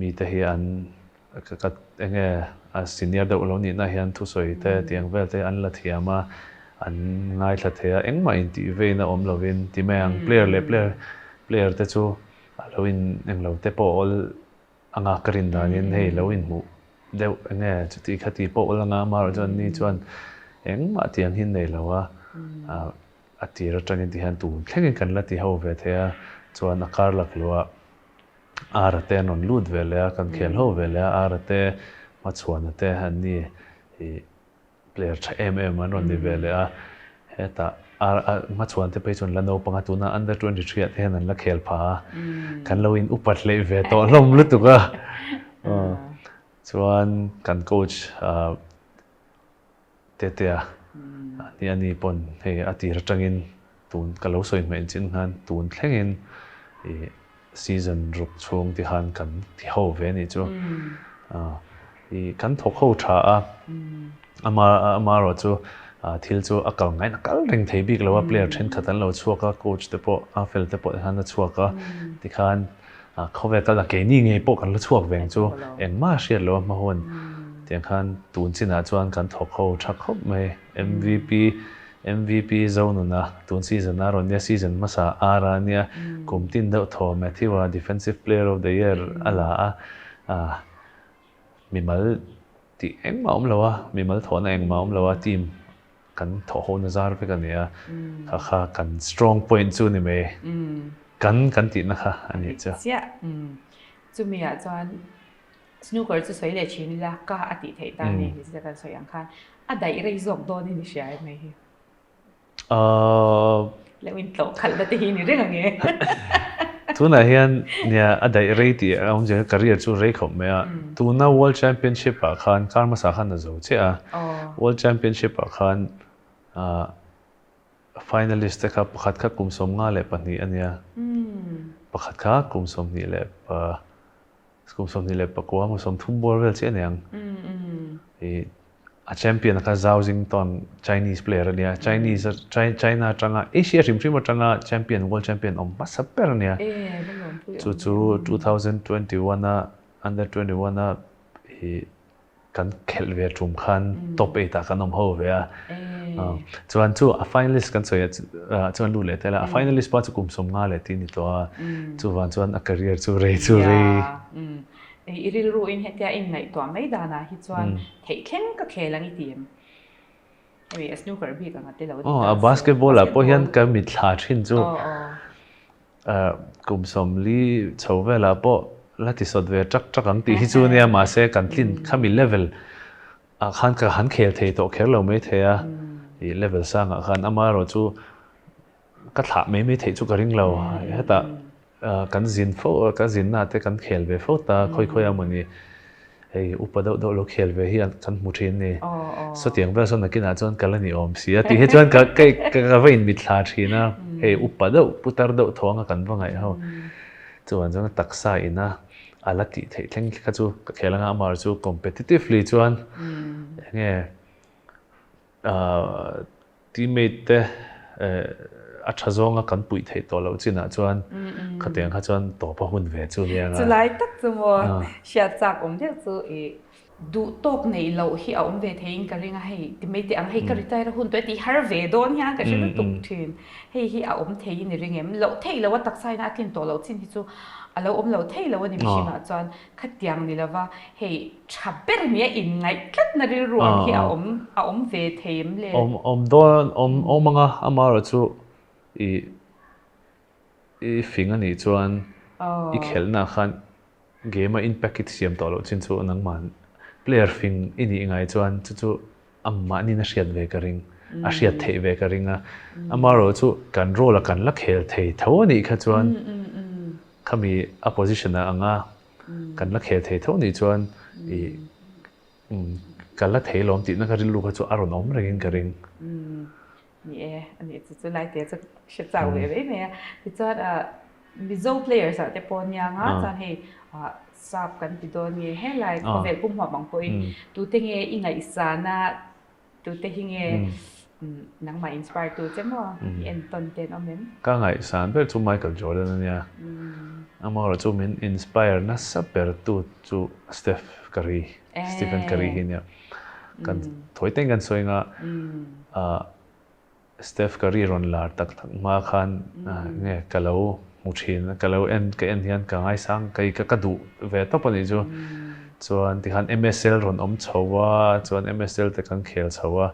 mite hi an Ka enge a senior deuh lo nihna hian thusawi te tiang vel te an la thiam a, an ngaithla thei a, engmah intih veina awm lovin ti mai ang. Player leh player player te chu a lo in englo te pawh awl anga ka rin danin hei lo inhmuh deuh enge chuti khati pawh awl anga amaherawh chuan ni chuan engmah tiang hi nei lo a, a tir atangin ti hian tun thlengin kan la ti ho ve thei a, chuan a kar laklawh ah Ara te an rawn lut ve leh a, kan khel ho ve leh a, Ara te hmachhuana te an ni i player tha em em an rawn ni ve leh a, hetah Ara hmachhuan te phei chuan la naupang a, tuna under 23 ah te hian an la khel pha a, kan lo in upat hleih ve tawh hlawm lutuk a, chuan kan coach Tetea a ni pawn hei a tir atangin tun ka lo sawi hmeh chin khan tun thlengin i season ruk chhung ti khan kan ti ho ve anih chu. I kan thawk ho tha a, ama amaherawh chu thil chu a kal ngaiin a kal reng thei bik lo a, player thenkhat an lo chhuak a, coach te pawh a fel te pawh khan a chhuak a, tikhan Khawvel kal a keini ngei pawh kan la chhuak veng chu engmah hriat lo a hma hun tiang khan tun chinah chuan kan thawk ho tha khawp mai. MVP MVP Zonuna tun season a rawn nia season hmasa ar a nia kum tin deuh thaw Matthew a defensive player of the year a la a mimal tih engmah awm lo a mimal thawhna engmah awm lo a team Kan thawh ho na zar vek a ni a, kha kha kan strong point chu ni mai, kan kan tihna kha a nih chu. Chiah, chumi ah chuan snooker chu sawi leh thin ila ka a tih theih ta a ni, ni kan sawi ang khan a daih rei zawk dawn in i hria em hei hi? Lo in tlawh khalh na te hi ni reng ang e. Tunah hian nia a daih rei tih a awmzia hi career chu rei khawp mai a. Tuna World Championship ah khan kar hmasa khan a zo chiah a. World Championship ah khan finalist te kha pakhat kha kum 52 a nia. Pakhat kha kum 20 leh kum 29 emaw 30 bawr vel chiah a ni ang. A champion kha Zhao Jingtong Chinese player a nia. Chinese China atanga Asia hrim hrim atanga champion world champion awm hmasa ber a nia. Chu chu 2021 a under 21 a i kan khelh ve tum khan top 8 ah kan awm ho ve a. Chuan chu a finalist kan sawi a chuan lut leh tel a. A finalist pa chu kum 50 leh tih a ni tawh a. Chuvan chuan a career chu rei chu rei. I rilru in hetia in ngaihtuah mai danah hi chuan theih thleng ka khel ang i ti em? Hemi a snooker bik ang a ti lo ni ta se. Aw, a basketball ah pawh hian ka mitthla thin chu kum 40 chho velah pawh la ti sawt ve ṭak ṭak ang tih hi chu nia mahse kan tlin khami level ah khan ka han khel thei tawh kher lo mai thei a. I level sangah khan amaherawhchu ka thlah mai mai theih chu ka ring lo. Hetah kan zin fo a, ka zinna te kan khel ve fo ta, khawi khawi a mawni hei upa deuh deuh lo khel ve hi kan hmu thin ni. Sawtiang vel sawn nakinah chuan ka la ni awm si a tih hi chuan ka ka va inmitthla thin a, hei upa deuh putar deuh thawng a kan va ngaih ho. Chuan chuan taksa ina a la tih theih thleng kha chu ka khel anga amaherawhchu chu competitively chuan enge Teammate te a tha zawnga kan puih theih tawh loh chinah chuan khatiang kha chuan tawp a hun ve chu nia nga. Chulai tak chu maw hriat chak awm deuh chu i duh tawk neih loh hi a awm ve theiin ka ring a, hei ti mai teh ang hei ka retire a hun tawh e tih har ve dawn hian ka hre lutuk thin. Hei hi a awm theiin i ring em? Loh theih loh a taksa ina a tlin tawh loh chin hi chu a lo awm lo thei lo a ni mihringah chuan khatiang ni lova hei Tha ber nia inngaih tlatna rilru ang hi a awm a awm ve thei em le? Awm awm dawn awm awm anga amaherawhchu i i fing anih chuan i khelhna khan game a impact i siam tawh loh chin chu nangmah player fing i nih ngai chuan chu chu amahnin a hriat ve ka ring a hriat theih ve ka ring a amaherawhchu kan role a kan la khel thei tho anih kha chuan khami a position ah anga Kan la khel thei tho nih chuan i ka la thei lawm tihna ka rilru kha chu a rawn awm rengin ka ring. Ni e, a nih chu chu lai te chu hre chau ve mai mai a. Tichuan Mizo players ah te pawh nia nga chuan hei sap kan ti dawn nge helai khawvel pum huam ang pawhin tute nge i ngaihsan a Tute hi nge nangmah inspire tu che maw? I entawn te an awm em? Ka ngaihsan ber chu Michael Jordan a nia. Amaherawhchu min inspire nasa ber tu chu Steph Curry, Stephen Curry hi a nia. Kan thawi teng kan sawi anga Steph Curry rawn lar tak tak hma khan nge ka lo hmu thin, ka lo en ka en hian ka ngaisang ka ka duh ve tawp a nih chu. Chuan tikhan MSL rawn awm chho a, chuan MSL te kan khel chho a,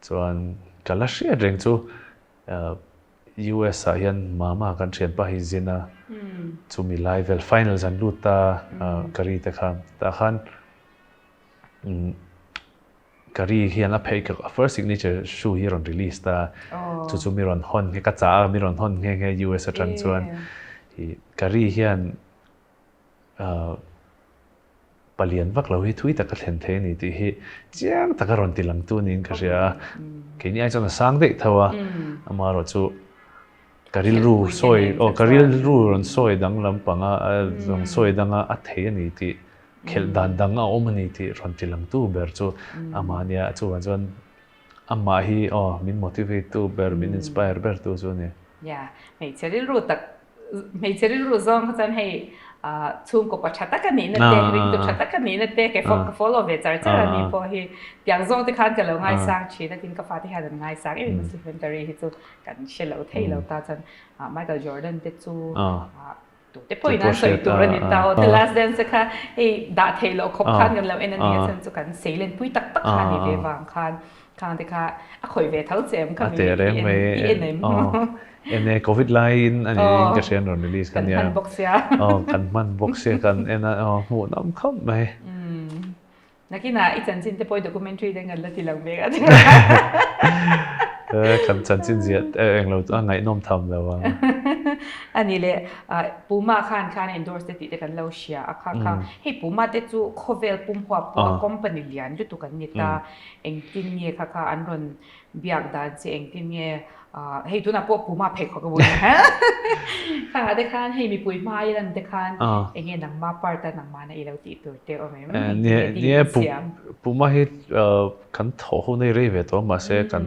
chuan ka la hriat reng chu US ah hian mama kan thianpa hi zin a, chumi lai vel finals an lut ta Curry te kha, tah khan Curry hian a phei a first signature shoe hi a rawn release ta, chu chu mi rawn hawn nghe ka chah a mi rawn hawn nghe nghe US atang chuan i Curry hian palian vak lo hi thui tak a thlen thei a ni tih hi chiang taka rawn ti lang tu niin ka hria a, keini ai chuan a sang daih tho a, amaherawhchu ka rilru sawi aw ka rilru rawn sawi danglam panga rawn sawi danga a thei a ni tih khelh dan dang a awm a ni tih rawn ti lang tu ber chu amah nia chuvang chuan amah hi aw min motivate tu ber min inspire ber tu chu a ni. Ya, hmeichhe rilru tak hmeichhe rilru zawng kha chuan hei chhungkaw pa tha tak a nihna te ringtu tha tak a nihna te kei ka follow ve char char a ni pawh hi tiang zawng te khan ka lo ngaisang thin a tin ka fate hian an ngaisang em em a Stephen Curry hi chu kan hre lo thei lo ta chuan Michael Jordan te chu Tute pawhin an sawi tur a ni ta aw. The Last Dance kha hei dah theih loh khawp khan kan lo en a ni a, chuan chu kan sei len pui tak tak kha a ni ve vang khan khang te kha a khawih ve tho che em kha mi i en em? En e, Covid laiin a ni in ka hria an rawn release kha nia. Kan hman bawk sia. Aw kan hman bawk sia kan en a aw hmuh nawm khawp mai. Nakinah i chanchin te pawh i documentary te ngan la ti lang ve a. Kan chanchin ziah eng lo a ngaihnawm tham lo ang. Ani le Puma khan khan endorse te tih te kan lo hria a kha kha hei Puma te chu khawvel pum huap pawh a company lian lutuk an ni ta engtin nge kha kha an rawn biak dan che engtin nge hei tunah pawh Puma pheikhawk a bun a kha te khan hei mipui hma i lan te khan enge nangma part a nangmah na i lo tih tur te awm em nia Puma hi kan thawh ho nei rei ve tawh mahse kan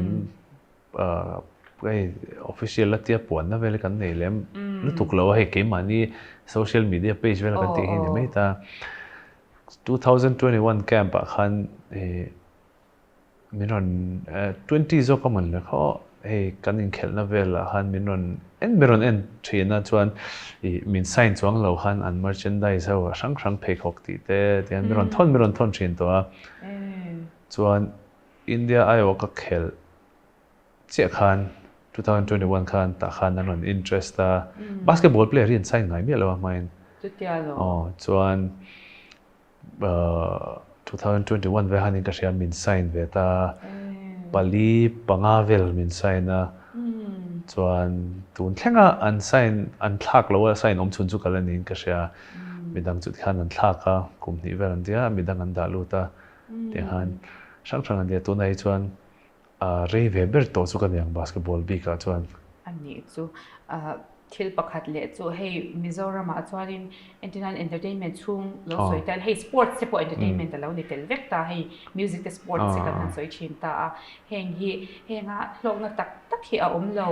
hei official la tia puanna vel kan nei lem lutuk lo a hei keimahni social media page vel kan tih hi ni mai ta 2021 camp ah khan Min rawn 20 zawk a man le khaw hei kan inkhelhna velah khan min rawn en min rawn en thin a chuan ih min sign chuang lo khan an merchandise ho a hrang hrang pheikhawk tih te tihian min rawn thawn min rawn thawn thin tawh a chuan India aiawh ka khelh chiah khan 2021 khan tah khan an rawn interest a basketball player hi an sign ngai miah lo a hmain aw chuan 2021 ve hanin ka hria min sign ve ta. Pali panga vel min sign a, chuan tun thlenga an sign an thlak lo a sign awm chhun chu ka la niin ka hria. Midang chu tikhan an thlak a, kum hnih vel an tia, midang an dah lut a, tikhan hrang hrang an nia. Tunah hi chuan rei ve ber tawh chu ka niang basketball bikah chuan. A nih chu. Thil pakhat leh chu hei Mizoramah chuanin entirnan entertainment chhung lo sawi ta ila hei sports te pawh entertainment a lo ni tel vek ta hei music te sports te kan han sawi thin ta a heng hi henga hlawkna tak tak hi a awm lo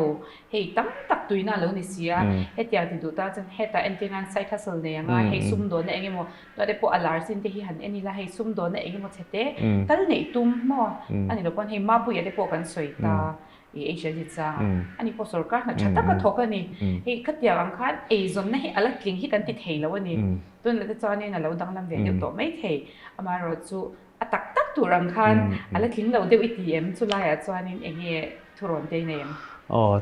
hei tam tak tuina a lo ni si a hetiang ti duh ta chuan hetah entirnan side hustle nei anga hei sumdawnna eng emaw tunah te pawh a lar chin te hi han en ila hei sumdawnna eng emaw chhe te tal neih tum maw a ni lo pawn hei Mapuia te pawh kan sawi ta. I ei hriat hi chang a, ani pawh sorkar hna tha tak a thawk a ni. Hei khatiang ang khan eizawnna hi a la tling hi kan ti thei lo a ni. Tunah te chuanin a lo danglam ve deuh tawh mai thei. Amaherawhchu a tak tak tur ang khan a la tling lo deuh i ti em? Chulaiah chuanin eng nge thurawn te i nei em? Aw,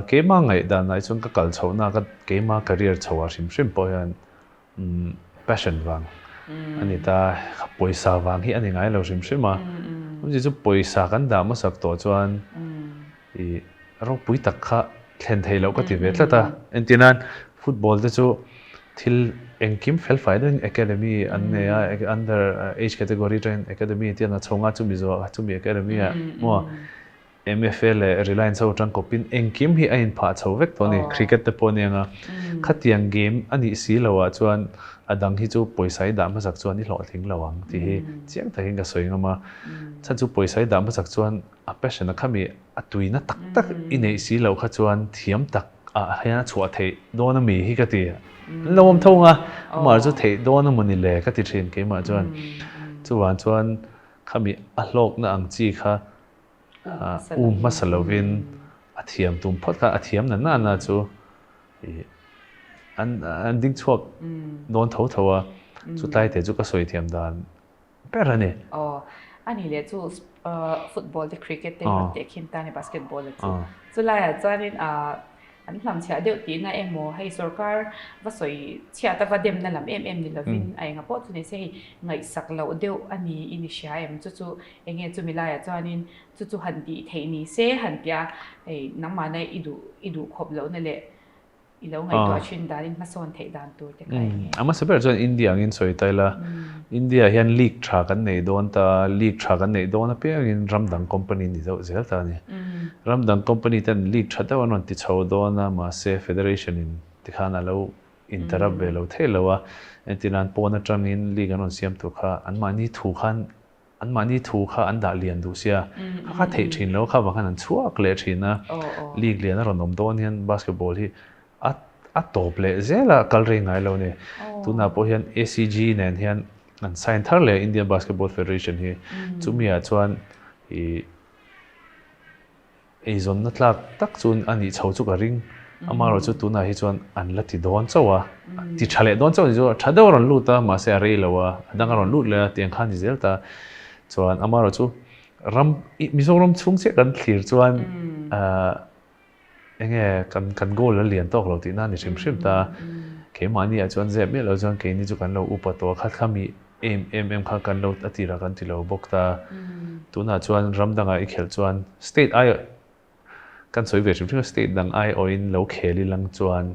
keimah ngaihdan ah chuan ka kal chhohna ka keimah career chhoh ah hrim hrim pawh hian passion vang a ni ta, pawisa vang hi a ni ngai lo hrim hrim a, awmzia chu pawisa kan dah hmasak tawh chuan ih ropui tak kha thlen theih loh ka ti ve tlat a, entir nan football te chu thil engkim fel fai deuhin academy an nei a, under age category atangin academy te an a chhawng a, chumi zawh chumi academy ah maw MFA leh Reliance ho atang kawpin engkim hi a inphah chho vek tawh a ni, cricket te pawh a ni ang a. Khatiang game a nih si lo ah chuan a dang hi chu pawisa i dah hmasak chuan i hlawhtling lo ang tih hi chiang takin ka sawi ngam a. Chhan chu pawisa i dah hmasak chuan a passion a khami a tuina tak tak i neih si loh kha chuan thiam tak ah hian a chhuah theih dawn a mi hi ka ti. An lo awm tho ang a, amah chu theih dawn a mawni le ka ti thin keimah chuan. Chuvang chuan khami a hlawkna ang chi kha Um hmasa lovin a thiam tum phawt kha a thiam na na na chu an ding chhuak dawn tho tho a, chu tlai te chu ka sawi thiam dan ber a ni. Aw, a ni leh chu football te cricket te rawn teh khin ta a ni basketball a chu. Chulaiah chuanin an hlamchhiah deuh tihna emaw hei sorkar va sawi chhiat a va demna lam em em ni lovin a enga pawh chu ni se hei ngaihsak loh deuh a ni i ni hria em chu chu Enge chumi laiah chuanin chu chu han tih theih ni se han tia hei nangmahna i duh i duh khawp lohna leh i lo ngaihtuah thin danin hmasawn theih dan tur te kha enge. A hmasa ber chuan India angin sawi ta ila, India hian league tha kan nei dawn ta, league tha kan neih dawn apiangin ram dang company ni deuh zel ta a ni. Ram dang company ten league tha deuh an rawn ti chho dawn a, mahse federation in tikhan a lo interrupt ve lo thei lo a, entirnan pawn atangin league an rawn siam tur kha anmahni thu khan Anmahni thu kha an dah lian duh sia, kha kha theih thin lo kha vang khan an chhuak leh thin a, league lian a rawn awm dawn hian basketball hi a a tawp leh zel a, kal rei ngai lo a ni. Tunah pawh hian ACG nen hian an sign thar leh Indian Basketball Federation hi, chumi ah chuan ih Eizawnna tlak tak chu a nih chho chu ka ring. Amaherawhchu tunah hi chuan an la ti dawn chauh a, ti tha leh dawn chauh a ni chu a tha deuh a rawn lut a, mahse a rei lo a, a dang a rawn lut leh a, tiang kha a ni zel ta. Chuan amaherawhchu ram, Mizoram chhung chiah kan thlir chuan eng nge kan kan goal a lian tawk lo tihna a ni hrim hrim ta. Keimahni ah chuan zep miah lo chuan keini chu kan lo upa tawh a, kha kha mi Em em em kha kan lo a tirah kan ti lo bawk ta. Tunah chuan ram dangah i khelh chuan state ai kan sawi ve hrim hrim a state dang ai awhin lo khel i lang chuan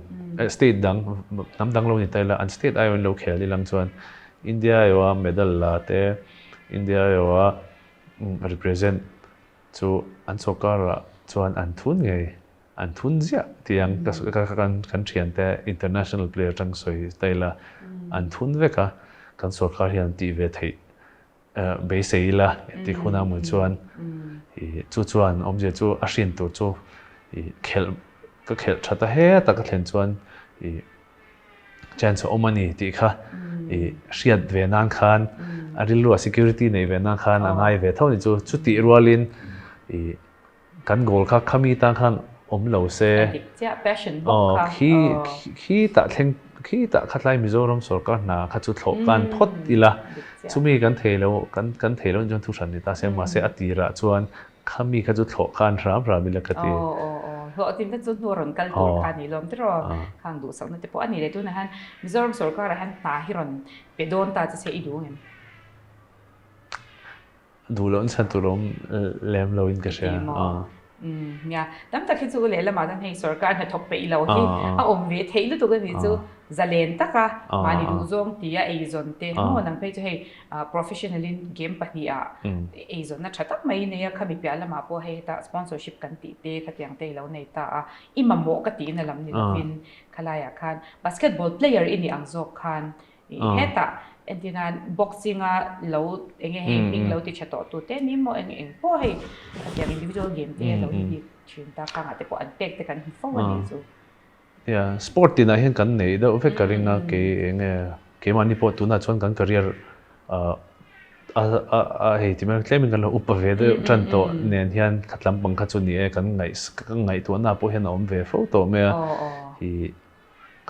state dang hnam dang lo ni ta ila an state ai awhin lo khel i lang chuan India aiawha medal la te India aiawha represent chu an sawrkarah chuan an thun ngei An thun ziah tih ang ka kan kan thiante international player atang sawi ta ila an thun vek a, kan sorkar hian tih ve theih beisei ila tih hun a mawi chuan ih chu chuan awmzia chu a hrin tur chu ih khelh ka khelh tha ta het a ka thlen chuan ih chance a awm a ni tih kha ih hriat ve nan khan a rilru a security neih ve nan khan a ngai ve tho a ni chu chutih rualin ih Kan goal kha khami tan khan awm lo se. A dik chiah, passion bawk kha. Khi khi tah thleng khi tah khatlai Mizoram sorkar hna kha chu thlawh kan phawt ila. Chumi kan thei lo kan kan thei lo chuan thu hran ni ta se mahse a tirah chuan khami kha chu thlawh khan hram hram ila ka ti. Aw aw aw hlawhtin te chu hnu a rawn kal tur kha a ni lawm tiraw khang duhsakna te pawh a ni leh tunah hian Mizoram sorkarah hian hna hi rawn pe dawn ta che se i duh ang em? Duh loh chhan tur awm lem lo in ka hria. Nia, tam tak hi chu lehlamah chuan hei sorkar hnathawk peih lo hi a awm ve theih lutuk a nih chu zalen taka mahni duhzawng tia eizawn te maw nang phei chu hei professional in game pahniha eizawnna tha tak mai nei a, khami piah lamah pawh hei hetah sponsorship kan tih te khatiang te i lo nei ta a, i mamawh ka tihna lam ni lovin khalaiah khan basketball player i nih ang zawk khan Hetah entirnan boxing a lo eng nge hei hming lo ti tha tawh tu te ni maw eng eng pawh hei hetiang individual game te lo ni bik thin ta khangah te pawh an pek te kan hmu fo a nih chu. Yeah, sport tinah hian kan neih deuh vek ka ring a, kei eng nge keimahni pawh tunah chuan kan career a a hei ti mai tlemin kan lo upa ve deuh tan tawh nen hian khatlam pang kha chu ni e kan ngaih ka ngaihtuahna pawh hian a awm ve fo tawh mai a, i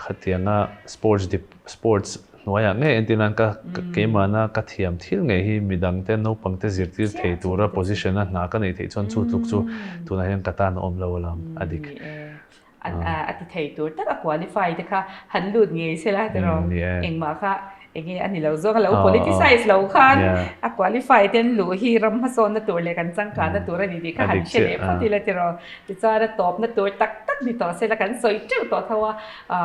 Khatianga sports dep sports hnuaiah ngei entir nan ka keimahna ka thiam thil ngei hi midangte naupangte zirtir thei tura position a hna ka neih theih chuan chu tluk chu tunah hian ka tan a awm lo alam a dik. A ti thei tur tak a qualify te kha han lut ngei se la tiraw engmah kha enge a ni lo zawng a lo politicize lo khan a qualify te an luh hi ram hmasawnna tur leh kan changkanna tur a ni tih kha han hre leh phawt ila tiraw. Tichuan a tawpna tur tak tak ni tawh se la kan sawi teuh tawh tho a,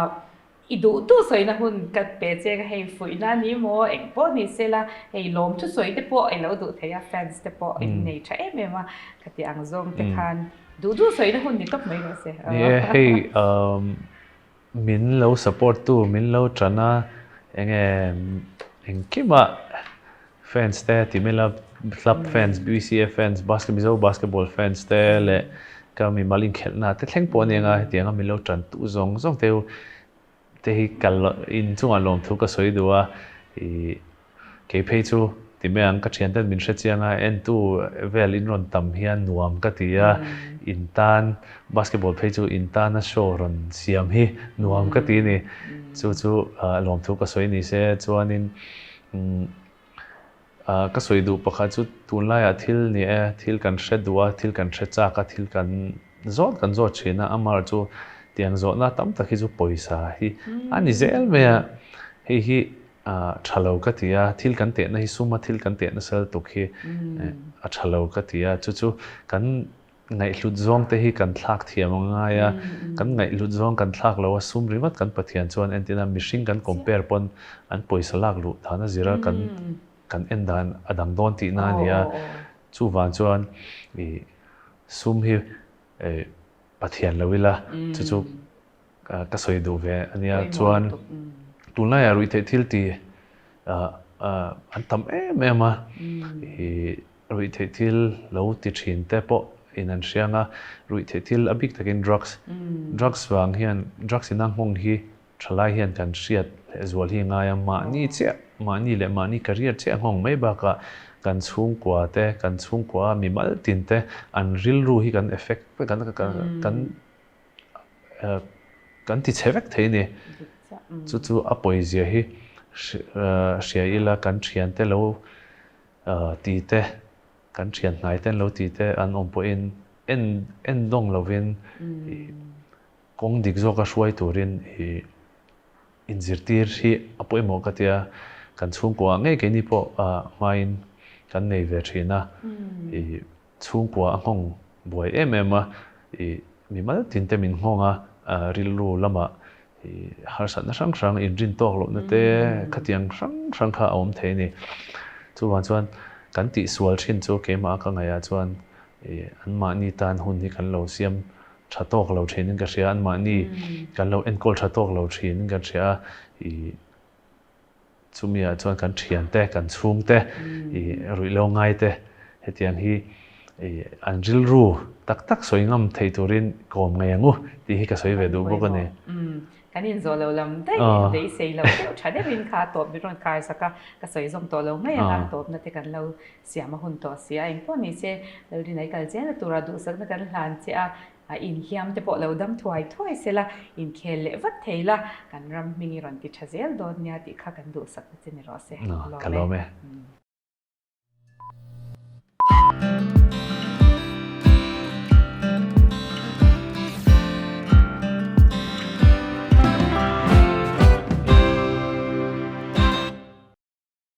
i duh duh sawina hun ka pe che ka hei fuihna a ni maw eng pawh ni se la hei lawm thu sawi te pawh i lo duh thei a fans te pawh in nei tha em em a khati ang zawng te khan duh duh sawina hun ni tawp mai rawh se. Ni e hei min lo support tu min lo tan a enge engkimah Fans te ti mai la, club fans, BCA fans, basket Mizo basketball fans te leh ka mimal inkhelhna te thleng pawh a ni anga hetianga min lo tan tu zawng zawng te te hi ka in chungah lawmthu ka sawi duh a, ih kei phei chu ti mai ang ka thian ten min hre chiang a entu vel in rawn tam hian nuam ka ti a, in tan basketball phei chu in tana show rawn siam hi nuam ka ti a ni, chu chu lawmthu ka sawi ni se chuanin. Ka sawi duh pakhat chu tunlaiah thil ni e, thil kan hre duh a, thil kan hre chak a, thil kan zawt kan zawt thin a, amah chu tiang zawhna tam tak hi chu pawisa hi a ni zel mai a, hei hi tha lo ka ti a, thil kan tehna hi suma thil kan tehna sal tuk hi a tha lo ka ti a, chu chu kan Ngaihhlut zawng te hi kan thlak thiam a ngai a, kan ngaihhlut zawng kan thlak lo a, sum ringawt kan Pathian chuan entin a, mihring kan compare pawn an pawisa lak luh dan a zir a, kan kan en dan a dang dawn tihna a ni a, chuvang chuan i sum hi Pathian lo ila chu chu ka sawi duh ve a nia, chuan tunlaiah ruihtheih thil ti an tam em em a, i Ruihtheih thil lo ti thin te pawh in an hriang a, ruihtheih thil a bik takin drugs, drugs vang hian drugs ina nghawng hi thalai hian kan hriat leh zual hi a ngai a, mahni chiah, mahni leh mahni career chiah nghawng mai bakah kan chhungkua te, kan chhungkua mimal tin te an rilru hi kan effect kan kan kan ti chhe vek thei a ni. Chu chu a pawizia hi hria ila kan thiante lo Ti te, kan thian hnai ten lo ti te an awm pawhin en en dawng lovin kawng dik zawka hruai turin i inzirtir hi a pawimawh ka tia, kan chhungkua ngei keini pawh hmain kan nei ve thin a, i chhungkua a nghawng buai em em a, i mimal tin te min nghawng a, rilru lamah I harsatna hrang hrang, inrin tawk lohna te khatiang hrang hrang kha a awm thei a ni. Chuvang chuan kan tihsual thin chu keimah ka ngaihah chuan i anmahni tan hun hi kan lo siam tha tawk lo thinin ka hria, anmahni kan lo enkawl tha tawk lo thinin kan hria a, i Chumiah chuan kan thiante, kan chhungte, i ruihlo ngaite hetiang hi i an rilru tak tak sawi ngam thei turin kawm ngei ang u tih hi ka sawi ve duh bawk a ni. Kan inzawh lo lam daih beisei lo deuh tha deuhin kha a tawp min rawn khar sak a, ka sawi zawm tawh lo mai ang a, tawpna te kan lo siam a hun tawh si a, engpawh ni se Lalrinai kal zel a tura duhsakna kan hlan che a, A inhliam te pawh lo dam thuai thuai sela, inkhel leh vat thei la, kan ram hming i rawn ti tha zel dawn nia tih kha kan duhsakna che ni rawh se. Ka lawm e.